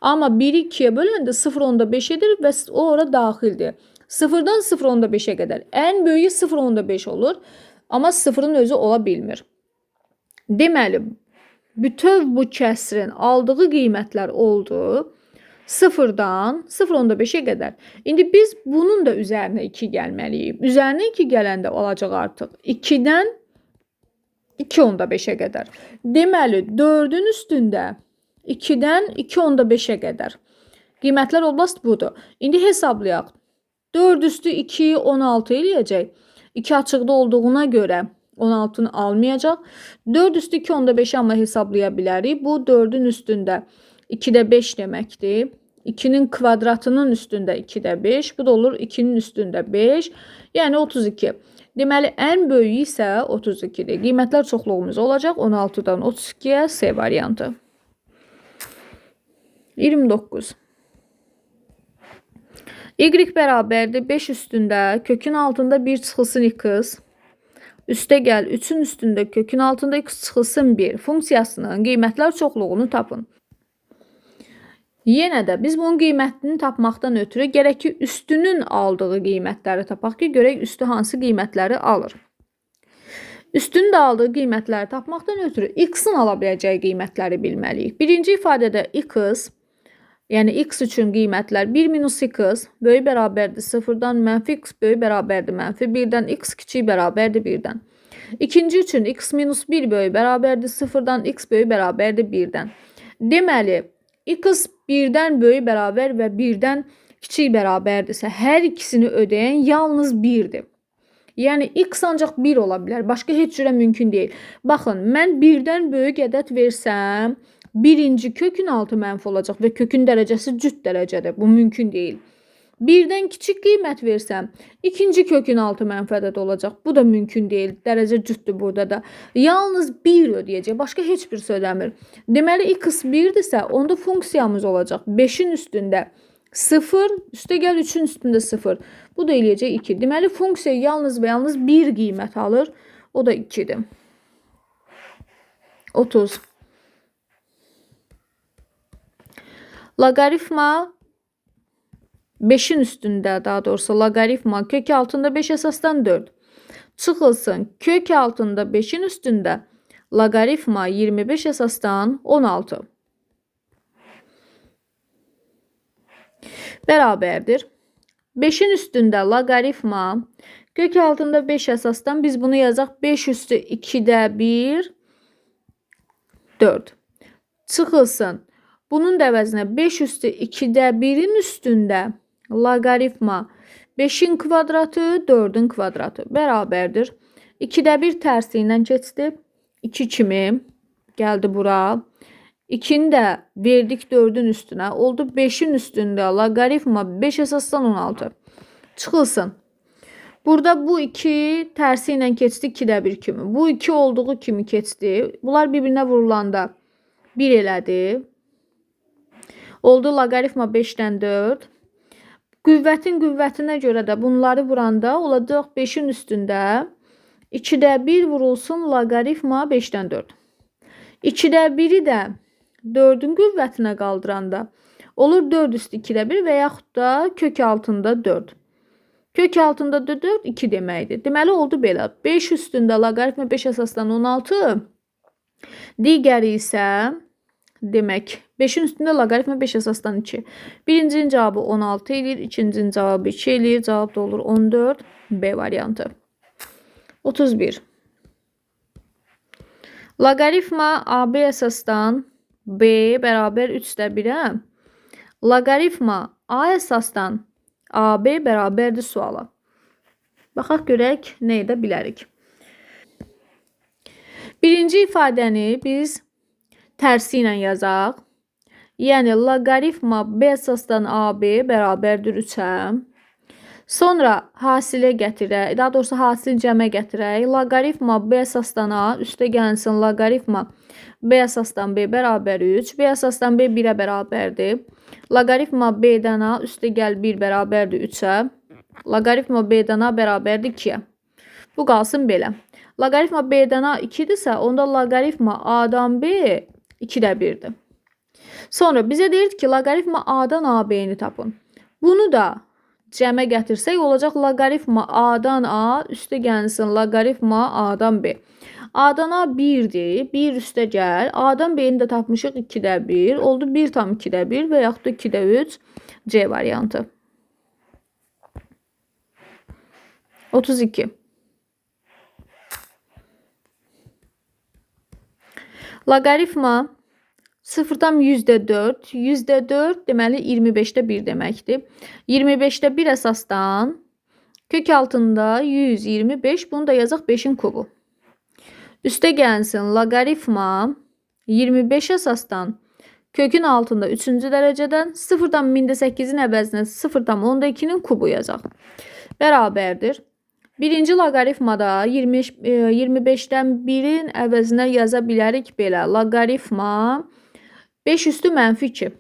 amma 1-i 2-yə böləndə 0,5 edir və o ora daxildir. 0-dan 0,5-ə qədər. Ən böyüyü 0,5 olur, amma 0-ın özü ola bilmir. Deməli, bütöv bu kəsrin aldığı qiymətlər oldu 0-dan 0,5-ə qədər. İndi biz bunun da üzərinə 2 gəlməliyik. Üzərinə 2 gələndə olacaq artıq 2-dən 2,5-ə qədər. Deməli, 4-ün üstündə 2-dən 2,5-ə qədər. Qiymətlər oblast budur. İndi hesablayaq. 4 üstü 2, 16 eləyəcək. 2 açıqda olduğuna görə 16-nı almayacaq. 4 üstü 2,5-i amma hesablaya bilərik. Bu 4-ün üstündə 2-də 5 deməkdir. 2-nin kvadratının üstündə 2-də 5. Bu da olur 2-nin üstündə 5. Yəni 32. Deməli, ən böyüyü isə 32-dir. Qiymətlər çoxluğumuz olacaq 16-dan 32-yə C variantı. 29. Y bərabərdir 5 üstündə kökün altında 1 çıxılsın x. Üstə gəl 3-ün üstündə kökün altında x çıxılsın 1 funksiyasının qiymətlər çoxluğunu tapın. Yenə də biz bunun qiymətini tapmaqdan ötürü gərək ki, üstünün aldığı qiymətləri tapaq ki, görək üstü hansı qiymətləri alır. Üstünün də aldığı qiymətləri tapmaqdan ötürü x-in ala biləcəyi qiymətləri bilməliyik. Birinci ifadədə x, yəni x üçün qiymətlər 1 minus x böyük bərabərdir 0-dan, mənfi x böyük bərabərdir mənfi 1-dən, x kiçik bərabərdir 1-dən. İkinci üçün x minus 1 böyük bərabərdir 0-dan, x böyük bərabərdir 1-dən. Deməli, x 1-dən böyük bərabər və 1-dən kiçik bərabərdirsə, hər ikisini ödəyən yalnız 1-dir. Yəni, x ancaq 1 ola bilər. Başqa heç cürə mümkün deyil. Baxın, mən 1-dən böyük ədəd versəm, birinci kökün altı mənfi olacaq və kökün dərəcəsi cüt dərəcədir. Bu mümkün deyil. 1-dən kiçik qiymət versəm, ikinci kökün altı mənfi ədəd olacaq. Bu da mümkün deyil. Dərəcə cütdür burada da. Yalnız 1 ödəyəcək. Başqa heç birisi ödəmir. Deməli, x 1-dirsə, onda funksiyamız olacaq. 5-in üstündə 0, üstə gəl 3-ün üstündə 0. Bu da eləyəcək 2. Deməli, funksiya yalnız və yalnız 1 qiymət alır. O da 2-dir. 30. Loqaritma 5-in üstündə, daha doğrusu loqaritma kök altında 5 əsasdan 4. Çıxılsın kök altında 5-in üstündə loqaritma 25 əsasdan 16. Bərabərdir. 5-in üstündə loqaritma kök altında 5 əsasdan biz bunu yazaq 5 üstü 2-də 1 4. Çıxılsın. Bunun da əvəzinə 5 üstü 2-də 1-in üstündə loqaritma 5-in kvadratı 4-ün kvadratı bərabərdir. 2-də 1 tərsi ilə keçdi. 2 kimi gəldi bura. 2-ni də verdik 4-ün üstünə. Oldu 5-in üstündə loqaritma 5 əsasdan 16. Çıxılsın. Burada bu 2 tərsi ilə keçdi 2-də 1 kimi. Bu 2 olduğu kimi keçdi. Bunlar bir-birinə vurulanda 1 elədi. Oldu loqaritma 5-dən 4. Qüvvətin qüvvətinə görə də bunları vuranda olacaq 5-in üstündə 2-də 1 vurulsun loqaritma 5-dən 4. 2-də 1-i də 4-ün qüvvətinə qaldıranda olur 4 üstü 2-də 1 və yaxud da kök altında 4. Kök altında 4, 2 deməkdir. Deməli, oldu belə. 5 üstündə loqaritma 5 əsasdan 16. Digəri isə demək 5-in üstündə loqaritma 5 əsasdan 2. Birincinin cavabı 16 eləyir, ikincinin cavabı 2 eləyir. Cavab da olur 14. B variantı. 31. Loqaritma AB əsasdan B bərabər 3-də 1-ə. Loqaritma A əsasdan AB bərabərdir suala. Baxaq görək nə edə bilərik. Birinci ifadəni biz tərsi ilə yazaq. Yəni, loqaritma B əsasdan AB bərabərdir 3-ə. Sonra hasilə gətirək, daha doğrusu hasil cəmə gətirək. Loqaritma B əsasdan A, üstə gəlsin loqaritma B əsasdan B bərabər 3. B əsasdan B 1-ə bərabərdir. Loqaritma B-dən A, üstə gəl 1 bərabərdir 3-ə. Loqaritma B-dən A bərabərdir 2-yə. Bu qalsın belə. Loqaritma B-dən A 2-dirsə, onda loqaritma A-dan B 2-də 1-dir. Sonra bizə deyir ki, loqaritma A-dan AB-ni tapın. Bunu da cəmə gətirsək, olacaq loqaritma A-dan A, üstə gəlsin loqaritma A-dan B. A-dan A 1-dir, 1 üstə gəl. A-dan B-ni də tapmışıq 2-də 1. Oldu 1,2-də 1 və yaxud da 2-də 3 C variantı. 32. Loqaritma 0,4, %4 deməli 25-də 1 deməkdir. 25-də 1 əsasdan kök altında 125, bunu da yazaq 5-in kubu. Üstə gəlsin loqaritma 25 əsasdan kökün altında 3-cü dərəcədən 0,8-in əvəzinə 0,2-nin kubu yazaq. Bərabərdir. Birinci loqaritmada 25-dən 1-in əvəzinə yaza bilərik belə. Loqaritma 5 üstü mənfi 2.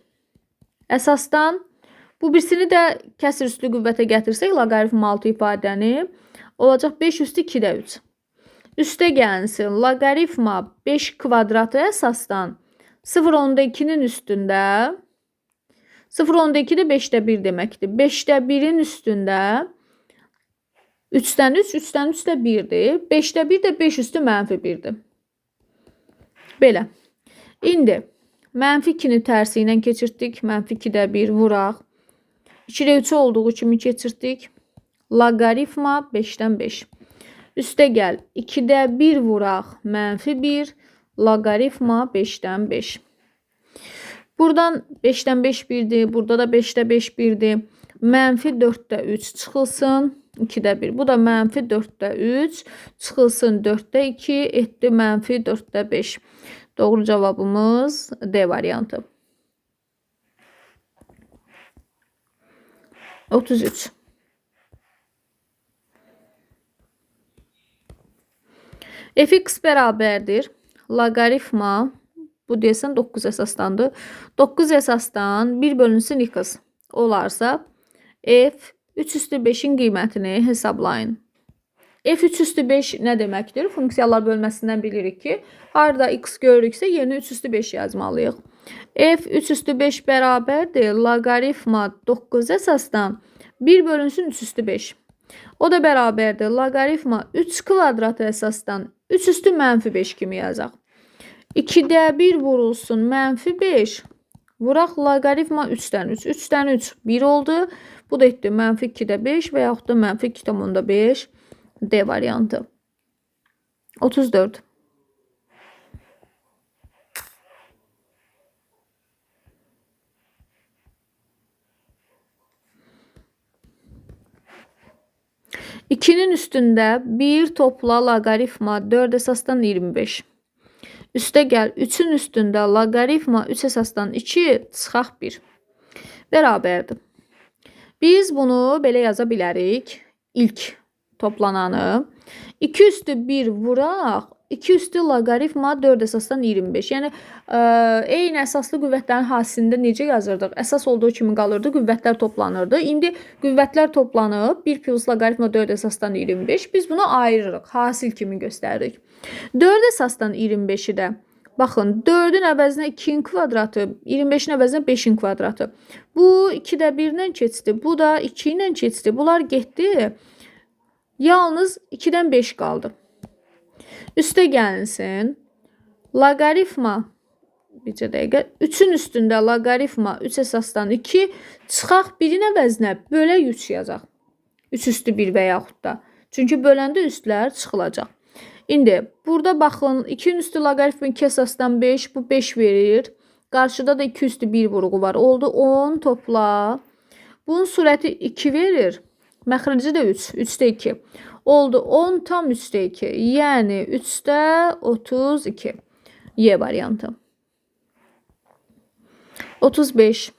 Əsasdan bu birisini də kəsir üstü qüvvətə gətirsək loqaritma 6 ifadəni olacaq 5 üstü 2-də 3. Üstə gəlsin loqaritma 5 kvadratı əsasdan 0,2-nin üstündə 0,2 də 5-də 1 deməkdir. 5-də 1-in üstündə 3-dən 3, 3-dən 3 də 1-dir. 5-də 1 də 5 üstü mənfi 1-dir. Belə. İndi mənfi 2-ni tərsi ilə keçirtdik. Mənfi 2-də 1 vuraq. 2-də 3 olduğu kimi keçirtdik. Loqaritma 5-dən 5. Üstə gəl. 2-də 1 vuraq. Mənfi 1. Loqaritma 5-dən 5. Buradan 5-dən 5 1-dir. Burada da 5-də 5 1-dir. Mənfi 4-də 3 çıxılsın. 2-də 1. Bu da mənfi 4-də 3. Çıxılsın 4-də 2. Etdi mənfi 4-də 5. Doğru cavabımız D variantı. 33. Fx bərabərdir. Loqaritma, bu deyəsən 9 əsasdandır. 9 əsasdan 1 bölünsün x olarsa, f 3 üstü 5-in qiymətini hesablayın. F 3 üstü 5 nə deməkdir? Funksiyalar bölməsindən bilirik ki, harada x görürüksə, yerinə 3 üstü 5 yazmalıyıq. F 3 üstü 5 bərabərdir. Loqaritma 9 əsasdan 1 bölünsün 3 üstü 5. O da bərabərdir. Loqaritma 3 kvadratı əsasdan 3 üstü mənfi 5 kimi yazaq. 2-də 1 vurulsun mənfi 5. Vuraq loqaritma 3-dən 3. 3-dən 3 1 oldu. Bu da etdi mənfi 2-də 5 və yaxud da mənfi 2,5 D variantı. 34. İkinin üstündə 1 topla loqaritma 4 əsasdan 25. Üstə gəl 3-ün üstündə loqaritma 3 əsasdan 2 çıxaq 1. Bərabərdir. Biz bunu belə yaza bilərik. İlk toplananı. 2 üstü 1 vuraq. 2 üstü loqaritma 4 əsasdan 25. Yəni, eyni əsaslı qüvvətlərin hasilində necə yazırdıq? Əsas olduğu kimi qalırdı, qüvvətlər toplanırdı. İndi qüvvətlər toplanıb, 1 plus loqaritma 4 əsasdan 25. Biz bunu ayırırıq, hasil kimi göstəririk. 4 əsasdan 25-i də, baxın, 4-ün əvəzinə 2-in kvadratı, 25-in əvəzinə 5-in kvadratı. Bu 2-də 1 ilə keçdi, bu da 2 ilə keçdi. Bunlar getdi, yalnız 2-dən 5 qaldı. Üstə gəlinsin, loqaritma, bircə dəqiqə, 3-ün üstündə loqaritma 3 əsasdan 2, çıxaq 1-in əvəzinə bölək 3 yazaq. 3 üstü 1 və yaxud da. Çünki böləndə üstlər çıxılacaq. İndi burada baxın, 2-nin üstü loqaritma 2 əsasdan 5, bu 5 verir. Qarşıda da 2 üstü 1 vurğu var. Oldu 10 topla. Bunun surəti 2 verir. Məxrəci də 3, 3-də 2. Oldu 10 tam 3-də 2. Yəni 3-də 32. Y variantı. 35.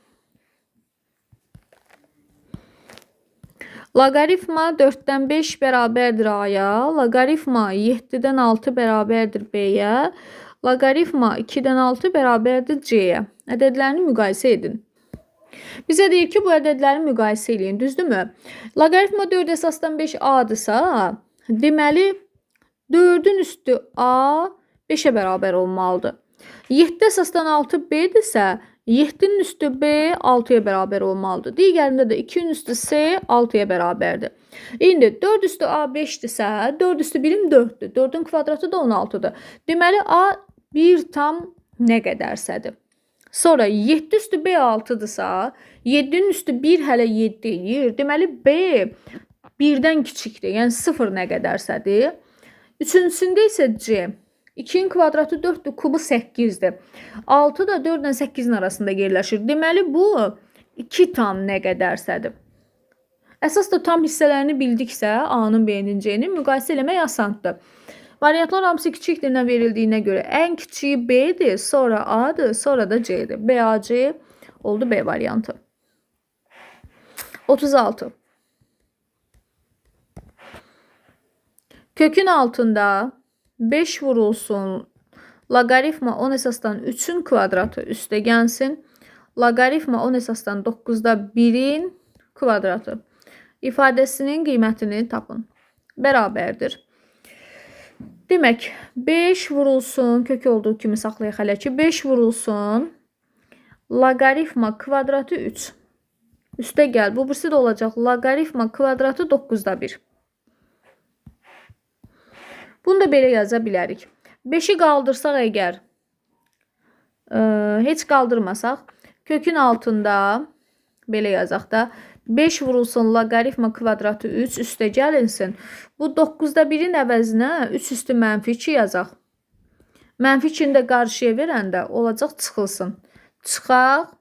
Loqaritma 4-dən 5 bərabərdir A-ya. Loqaritma 7-dən 6 bərabərdir B-yə. Loqaritma 2-dən 6 bərabərdir C-yə. Ədədlərini müqayisə edin. Bizə deyir ki, bu ədədləri müqayisə eləyin, düzdürmü? Loqaritma 4 əsasdan 5 A-dırsa, deməli 4-ün üstü A 5-ə bərabər olmalıdır. 7 əsasdan 6 B-dirsə, 7-nin üstü B 6-ya bərabər olmalıdır. Digərində də 2-nin üstü C 6-ya bərabərdir. İndi 4 üstü A 5-dirsə, 4 üstü 1-in 4-dür. 4-ün kvadratı da 16-dır. Deməli, A 1 tam nə qədərsədir. Sonra 7 üstü B 6-dırsa, 7-nin üstü 1 hələ 7 eləyir. Deməli, B 1-dən kiçikdir. Yəni 0 nə qədərsədir. Üçüncüsündə isə C. 2-nin kvadratı 4-dür, kubu 8-dir. 6 da 4 ilə 8-in arasında yerləşir. Deməli, bu 2 tam nə qədərsədir. Əsas da tam hissələrini bildiksə, A-nın, B-nin, C-nin müqayisə eləmək asandır. Variantlar hamısı kiçikdirlə verildiyinə görə ən kiçiyi B-dir, sonra A-dır, sonra da C-dir. B, A, C oldu B variantı. 36. Kökün altında 5 vurulsun, loqaritma 10 əsasdan 3-ün kvadratı üstə gəlsin, loqaritma 10 əsasdan 9-da 1-in kvadratı ifadəsinin qiymətini tapın. Bərabərdir. Demək, 5 vurulsun, kök olduğu kimi saxlayaq hələ ki, 5 vurulsun, loqaritma kvadratı 3. Üstə gəl, bu birisi də olacaq, loqaritma kvadratı 9-da 1. Bunu da belə yaza bilərik. 5-i qaldırsaq əgər, heç qaldırmasaq, kökün altında, belə yazaq da, 5 vurulsun loqaritma kvadratı 3 üstə gəlinsin. Bu 9-da 1-in əvəzinə 3 üstü mənfi 2 yazaq. Mənfi 2-ni də qarşıya verəndə olacaq çıxılsın. Çıxaq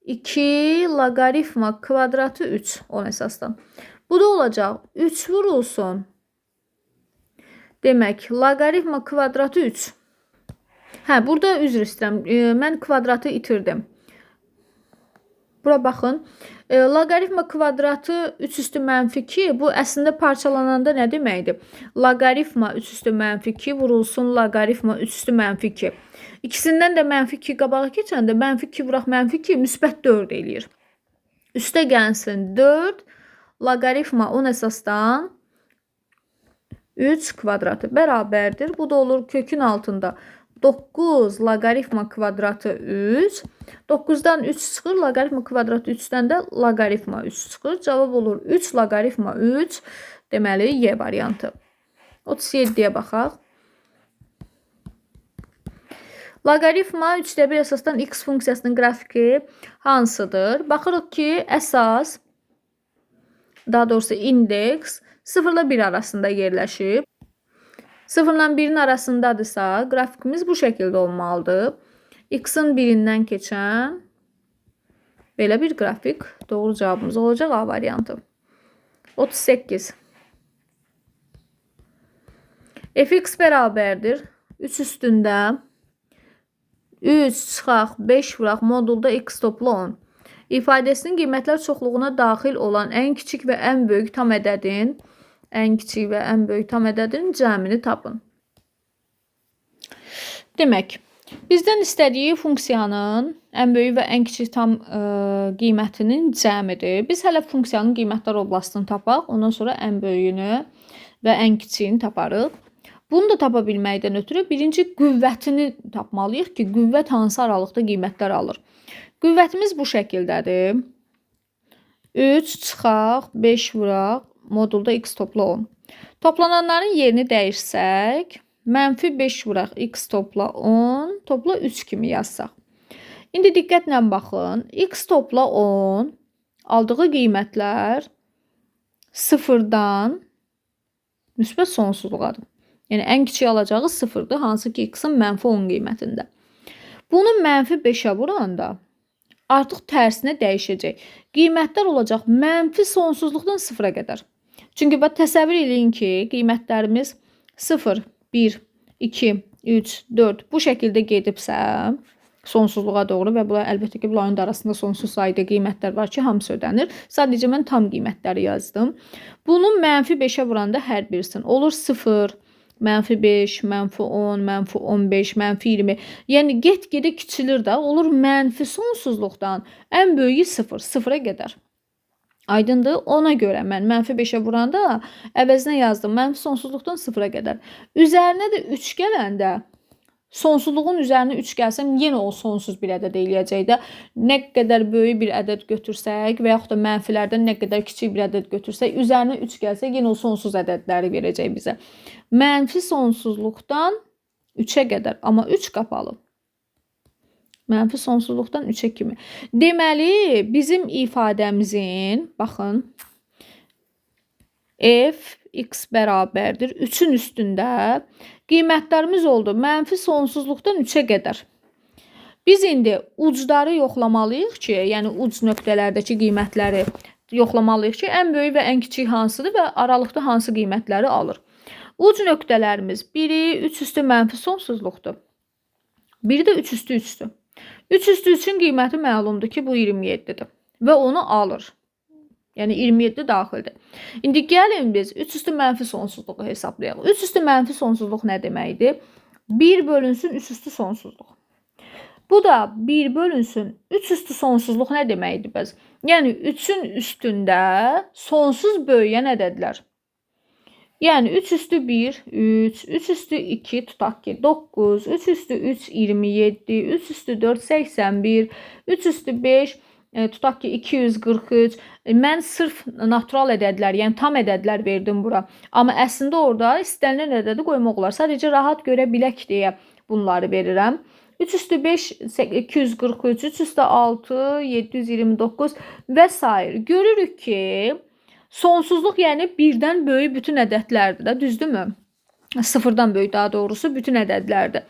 2 loqaritma kvadratı 3 10 əsasdan. Bu da olacaq 3 vurulsun. Demək, loqaritma kvadratı 3. Hə, burada üzr istəyirəm. Mən kvadratı itirdim. Bura baxın. Loqaritma kvadratı 3 üstü mənfi 2. Bu əslində parçalananda nə deməkdir? Loqaritma 3 üstü mənfi 2 vurulsun loqaritma 3 üstü mənfi 2. İkisindən də mənfi 2 qabağa keçəndə mənfi 2 vuraq mənfi 2 müsbət 4 eləyir. Üstə gəlsin 4 loqaritma 10 əsasdan 3 kvadratı bərabərdir. Bu da olur kökün altında 9 loqaritma kvadratı 3. 9-dan 3 çıxır. Loqaritma kvadratı 3-dən də loqaritma 3 çıxır. Cavab olur 3 loqaritma 3. Deməli, Y variantı. 37-yə baxaq. Loqaritma 3-də 1 əsasdan x funksiyasının qrafiki hansıdır? Baxırıq ki, əsas, daha doğrusu indeks 0 ilə 1 arasında yerləşib. 0 ilə 1-in arasındadırsa, qrafikimiz bu şəkildə olmalıdır. X-in birindən keçən belə bir qrafik. Doğru cavabımız olacaq A variantı. 38. Fx bərabərdir. 3 üstündə 3 çıxaq 5 vuraq modulda x topla 10. İfadəsinin qiymətlər çoxluğuna daxil olan ən kiçik və ən böyük tam ədədin cəmini tapın. Demək, bizdən istədiyi funksiyanın ən böyük və ən kiçik tam qiymətinin cəmidir. Biz hələ funksiyanın qiymətlər oblastını tapaq, ondan sonra ən böyüyünü və ən kiçiyini taparıq. Bunu da tapa bilməkdən ötürü birinci qüvvətini tapmalıyıq ki, qüvvət hansı aralıqda qiymətlər alır. Qüvvətimiz bu şəkildədir. 3 çıxaq, 5 vuraq, modulda x topla 10. Toplananların yerini dəyişsək, mənfi 5 vuraq, x topla 10, topla 3 kimi yazsaq. İndi diqqətlə baxın. X topla 10 aldığı qiymətlər sıfırdan müsbət sonsuzluğadır. Yəni, ən kiçik alacağı sıfırdır, hansı ki, x-in mənfi 10 qiymətində. Bunu mənfi 5-ə vuranda artıq tərsinə dəyişəcək. Qiymətlər olacaq mənfi sonsuzluqdan sıfıra qədər. Çünki bax, təsəvvür eləyin ki, qiymətlərimiz 0, 1, 2, 3, 4 bu şəkildə gedibsə sonsuzluğa doğru və bu, əlbəttə ki, bunların da arasında sonsuz sayda qiymətlər var ki, hamısı ödənir. Sadəcə mən tam qiymətləri yazdım. Bunu mənfi 5-ə vuranda hər birisinin olur 0, mənfi 5, mənfi 10, mənfi 15, mənfi 20. Yəni, get-gedə kiçilir də, olur mənfi sonsuzluqdan ən böyüyü 0, 0-a qədər. Aydındır? Ona görə mən mənfi 5-ə vuranda əvəzinə yazdım. Mənfi sonsuzluqdan 0-a qədər. Üzərinə də 3 gələndə, sonsuzluğun üzərinə 3 gəlsəm, yenə o sonsuz bir ədəd eləyəcək də. Nə qədər böyük bir ədəd götürsək və yaxud da mənfilərdən nə qədər kiçik bir ədəd götürsək, üzərinə 3 gəlsə, yenə o sonsuz ədədləri verəcək bizə. Mənfi sonsuzluqdan 3-ə qədər, amma 3 qapalı. Mənfi sonsuzluqdan 3-ə kimi. Deməli, bizim ifadəmizin, baxın, f x bərabərdir 3-ün üstündə qiymətlərimiz oldu. Mənfi sonsuzluqdan 3-ə qədər. Biz indi ucları yoxlamalıyıq ki, yəni uc nöqtələrdəki qiymətləri yoxlamalıyıq ki, ən böyük və ən kiçik hansıdır və aralıqda hansı qiymətləri alır. Uc nöqtələrimiz biri 3 üstü mənfi sonsuzluqdur. Biri də 3 üstü 3-dür. 3 üstü 3-ün qiyməti məlumdur ki, bu 27-dir və onu alır. Yəni 27 daxildir. İndi gəlin biz 3 üstü mənfi sonsuzluğu hesablayaq. 3 üstü mənfi sonsuzluq nə deməkdir? 1 bölünsün 3 üstü sonsuzluq. Bu da 1 bölünsün 3 üstü sonsuzluq nə deməkdir bəs? Yəni 3-ün üstündə sonsuz böyüyən ədədlər. Yəni 3 üstü 1, 3, 3 üstü 2 tutaq ki 9, 3 üstü 3, 27, 3 üstü 4, 81, 3 üstü 5, tutaq ki 243. Mən sırf natural ədədlər, yəni tam ədədlər verdim bura. Amma əslində orada istənilən ədədi qoymaq olar. Sadəcə rahat görə bilək deyə bunları verirəm. 3 üstü 5, 243, 3 üstü 6, 729 və sair. Görürük ki, sonsuzluq yəni birdən böyük bütün ədədlərdir də, düzdürmü? Sıfırdan böyük daha doğrusu bütün ədədlərdir.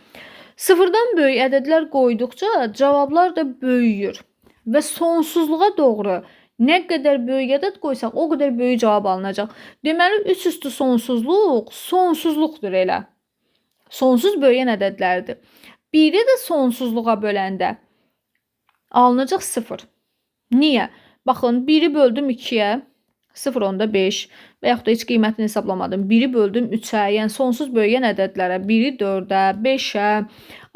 Sıfırdan böyük ədədlər qoyduqca cavablar da böyüyür və sonsuzluğa doğru nə qədər böyük ədəd qoysaq o qədər böyük cavab alınacaq. Deməli 3 üstü sonsuzluq sonsuzluqdur elə. Sonsuz böyüyən ədədlərdir. Biri də sonsuzluğa böləndə alınacaq 0. Niyə? Baxın, 1-i böldüm 2-yə. 0,5 və yaxud da heç qiymətini hesablamadım. 1-i böldüm 3-ə, yəni sonsuz böyüyən ədədlərə, 1-i 4-ə, 5-ə,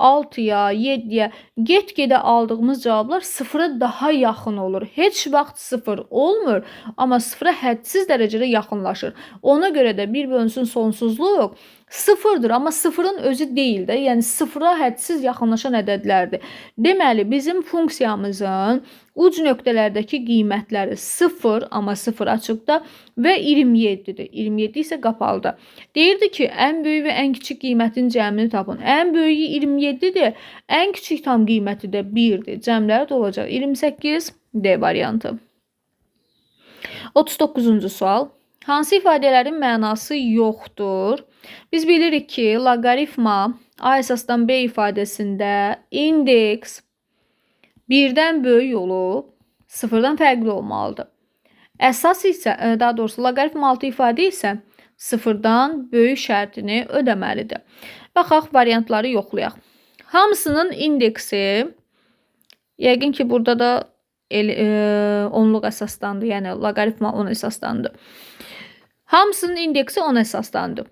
6-ya, 7-yə get-gedə aldığımız cavablar sıfıra daha yaxın olur. Heç vaxt sıfır olmur, amma sıfıra hədsiz dərəcədə yaxınlaşır. Ona görə də 1 bölünsün sonsuzluq sıfırdır, amma sıfırın özü deyil də, yəni sıfıra hədsiz yaxınlaşan ədədlərdir. Deməli, bizim funksiyamızın uc nöqtələrdəki qiymətləri 0, amma 0 açıqda və 27-dir. 27 isə qapalıda. Deyirdi ki, ən böyük və ən kiçik qiymətin cəmini tapın. Ən böyüyü 27-dir, ən kiçik tam qiyməti də 1-dir. Cəmləri də olacaq 28, D variantı. 39-cu sual. Hansı ifadələrin mənası yoxdur? Biz bilirik ki, loqaritma A əsasdan B ifadəsində indeks 1-dən böyük olub, 0-dan fərqli olmalıdır. Əsas isə, daha doğrusu loqaritma altı ifadə isə 0-dan böyük şərtini ödəməlidir. Baxaq, variantları yoxlayaq. Hamısının indeksi, yəqin ki, burada da onluq əsasdandır, yəni loqaritma 10 əsasdandır. Hamısının indeksi 10 əsasdandır.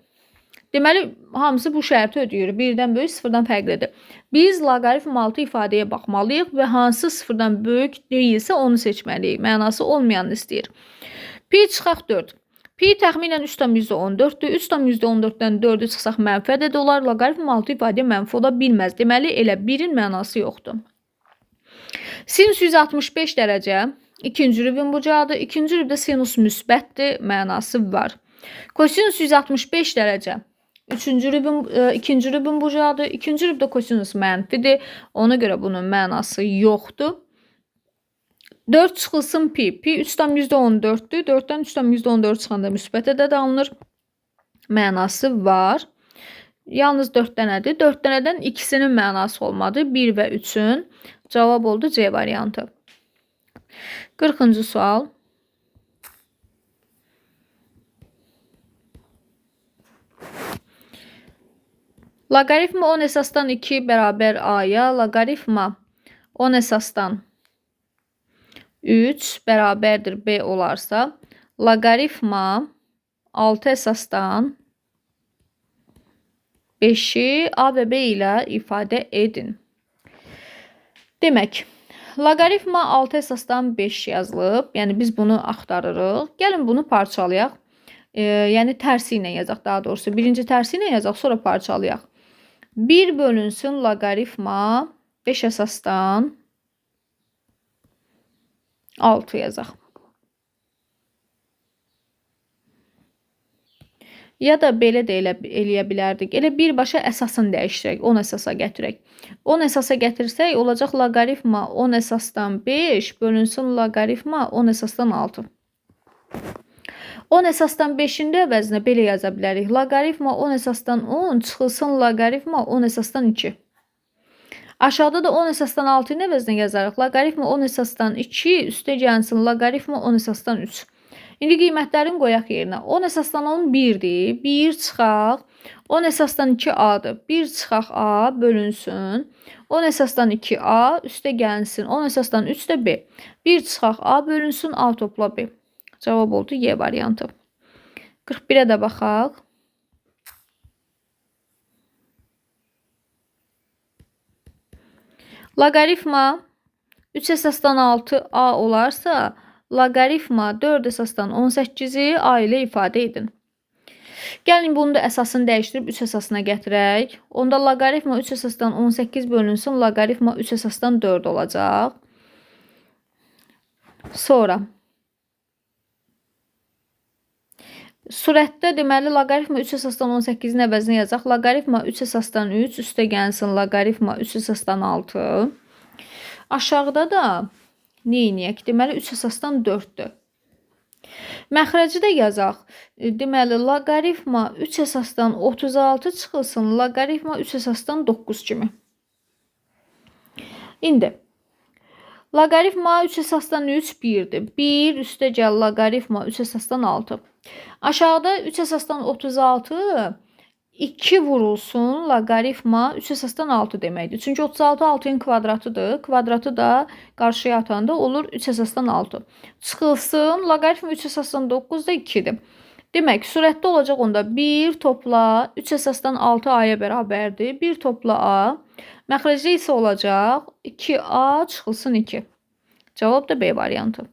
Deməli, hamısı bu şərti ödəyir. 1-dən böyük, 0-dan fərqlidir. Biz loqaritm 6 ifadəyə baxmalıyıq və hansı 0-dan böyük deyilsə onu seçməliyik. Mənası olmayanını istəyir. Pi çıxaq 4. Pi təxminən 3,14-dür. 3,14-dən 4-ü çıxsaq mənfi ədəd olar. Loqaritm 6 ifadə mənfi ola bilməz. Deməli, elə 1-in mənası yoxdur. Sinus 165 dərəcə ikinci rübün bucağıdır. İkinci rübdə sinus müsbətdir, mənası var. Kosinus 165 dərəcə üçüncü rübün, ikinci rübün bucağıdır. İkinci rübdə kosinus mənfidir. Ona görə bunun mənası yoxdur. 4 çıxılsın pi. Pi 3,14-dür. 4-dən 3,14 çıxanda müsbət ədəd alınır. Mənası var. Yalnız 4 dənədir. 4 dənədən ikisinin mənası olmadı. 1 və 3-ün. Cavab oldu C variantı. 40-cı sual. Loqaritma 10 əsasdan 2 bərabər A-ya, loqaritma 10 əsasdan 3 bərabərdir B olarsa, loqaritma 6 əsasdan 5-i A və B ilə ifadə edin. Demək, loqaritma 6 əsasdan 5 yazılıb, yəni biz bunu axtarırıq. Gəlin bunu parçalayaq. Yəni tərsi ilə yazaq daha doğrusu. Birinci tərsi ilə yazaq, sonra parçalayaq. 1 bölünsün loqaritma 5 əsasdan 6 yazaq. Ya da belə də eləyə bilərdik. Elə birbaşa əsasını dəyişdirək, 10 əsasa gətirək. 10 əsasa gətirsək, olacaq loqaritma 10 əsasdan 5 bölünsün loqaritma 10 əsasdan 6. 10 əsasdan 5-in də əvəzinə belə yaza bilərik. Loqaritma 10 əsasdan 10 çıxılsın loqaritma 10 əsasdan 2. Aşağıda da 10 əsasdan 6-nın əvəzinə yazarıq. Loqaritma 10 əsasdan 2 üstə gəlsin loqaritma 10 əsasdan 3. İndi qiymətlərini qoyaq yerinə. 10 əsasdan 10 1-dir. 1 çıxaq. 10 əsasdan 2 A-dır. 1 çıxaq A bölünsün. 10 əsasdan 2A üstə gəlsin. 10 əsasdan 3 də B. 1 çıxaq A bölünsün. A topla B. Cavab oldu Y variantı. 41-ə də baxaq. Loqaritma 3 əsasdan 6 A olarsa, loqaritma 4 əsasdan 18-i A ilə ifadə edin. Gəlin bunu da əsasını dəyişdirib 3 əsasına gətirək. Onda loqaritma 3 əsasdan 18 bölünsün, loqaritma 3 əsasdan 4 olacaq. Sonra surətdə deməli loqaritma 3 əsasdan 18-in əvəzinə yazaq. Loqaritma 3 əsasdan 3 üstə gəlsin loqaritma 3 əsasdan 6. Aşağıda da nə eləyək? Deməli 3 əsasdan 4-dür. Məxrəci də yazaq. Deməli loqaritma 3 əsasdan 36 çıxılsın loqaritma 3 əsasdan 9 kimi. İndi loqaritma 3 əsasdan 3 1-dir. 1 üstə gəl loqaritma 3 əsasdan 6. Aşağıda 3 əsasdan 36 2 vurulsun loqaritma 3 əsasdan 6 deməkdir. Çünki 36 6-ın kvadratıdır. Kvadratı da qarşıya atanda olur 3 əsasdan 6. Çıxılsın loqaritma 3 əsasdan 9 da 2-dir. Demək, surətdə olacaq onda 1 topla 3 əsasdan 6 A-ya bərabərdir. 1 topla A. Məxrəcdə isə olacaq 2A çıxılsın 2. Cavab da B variantı.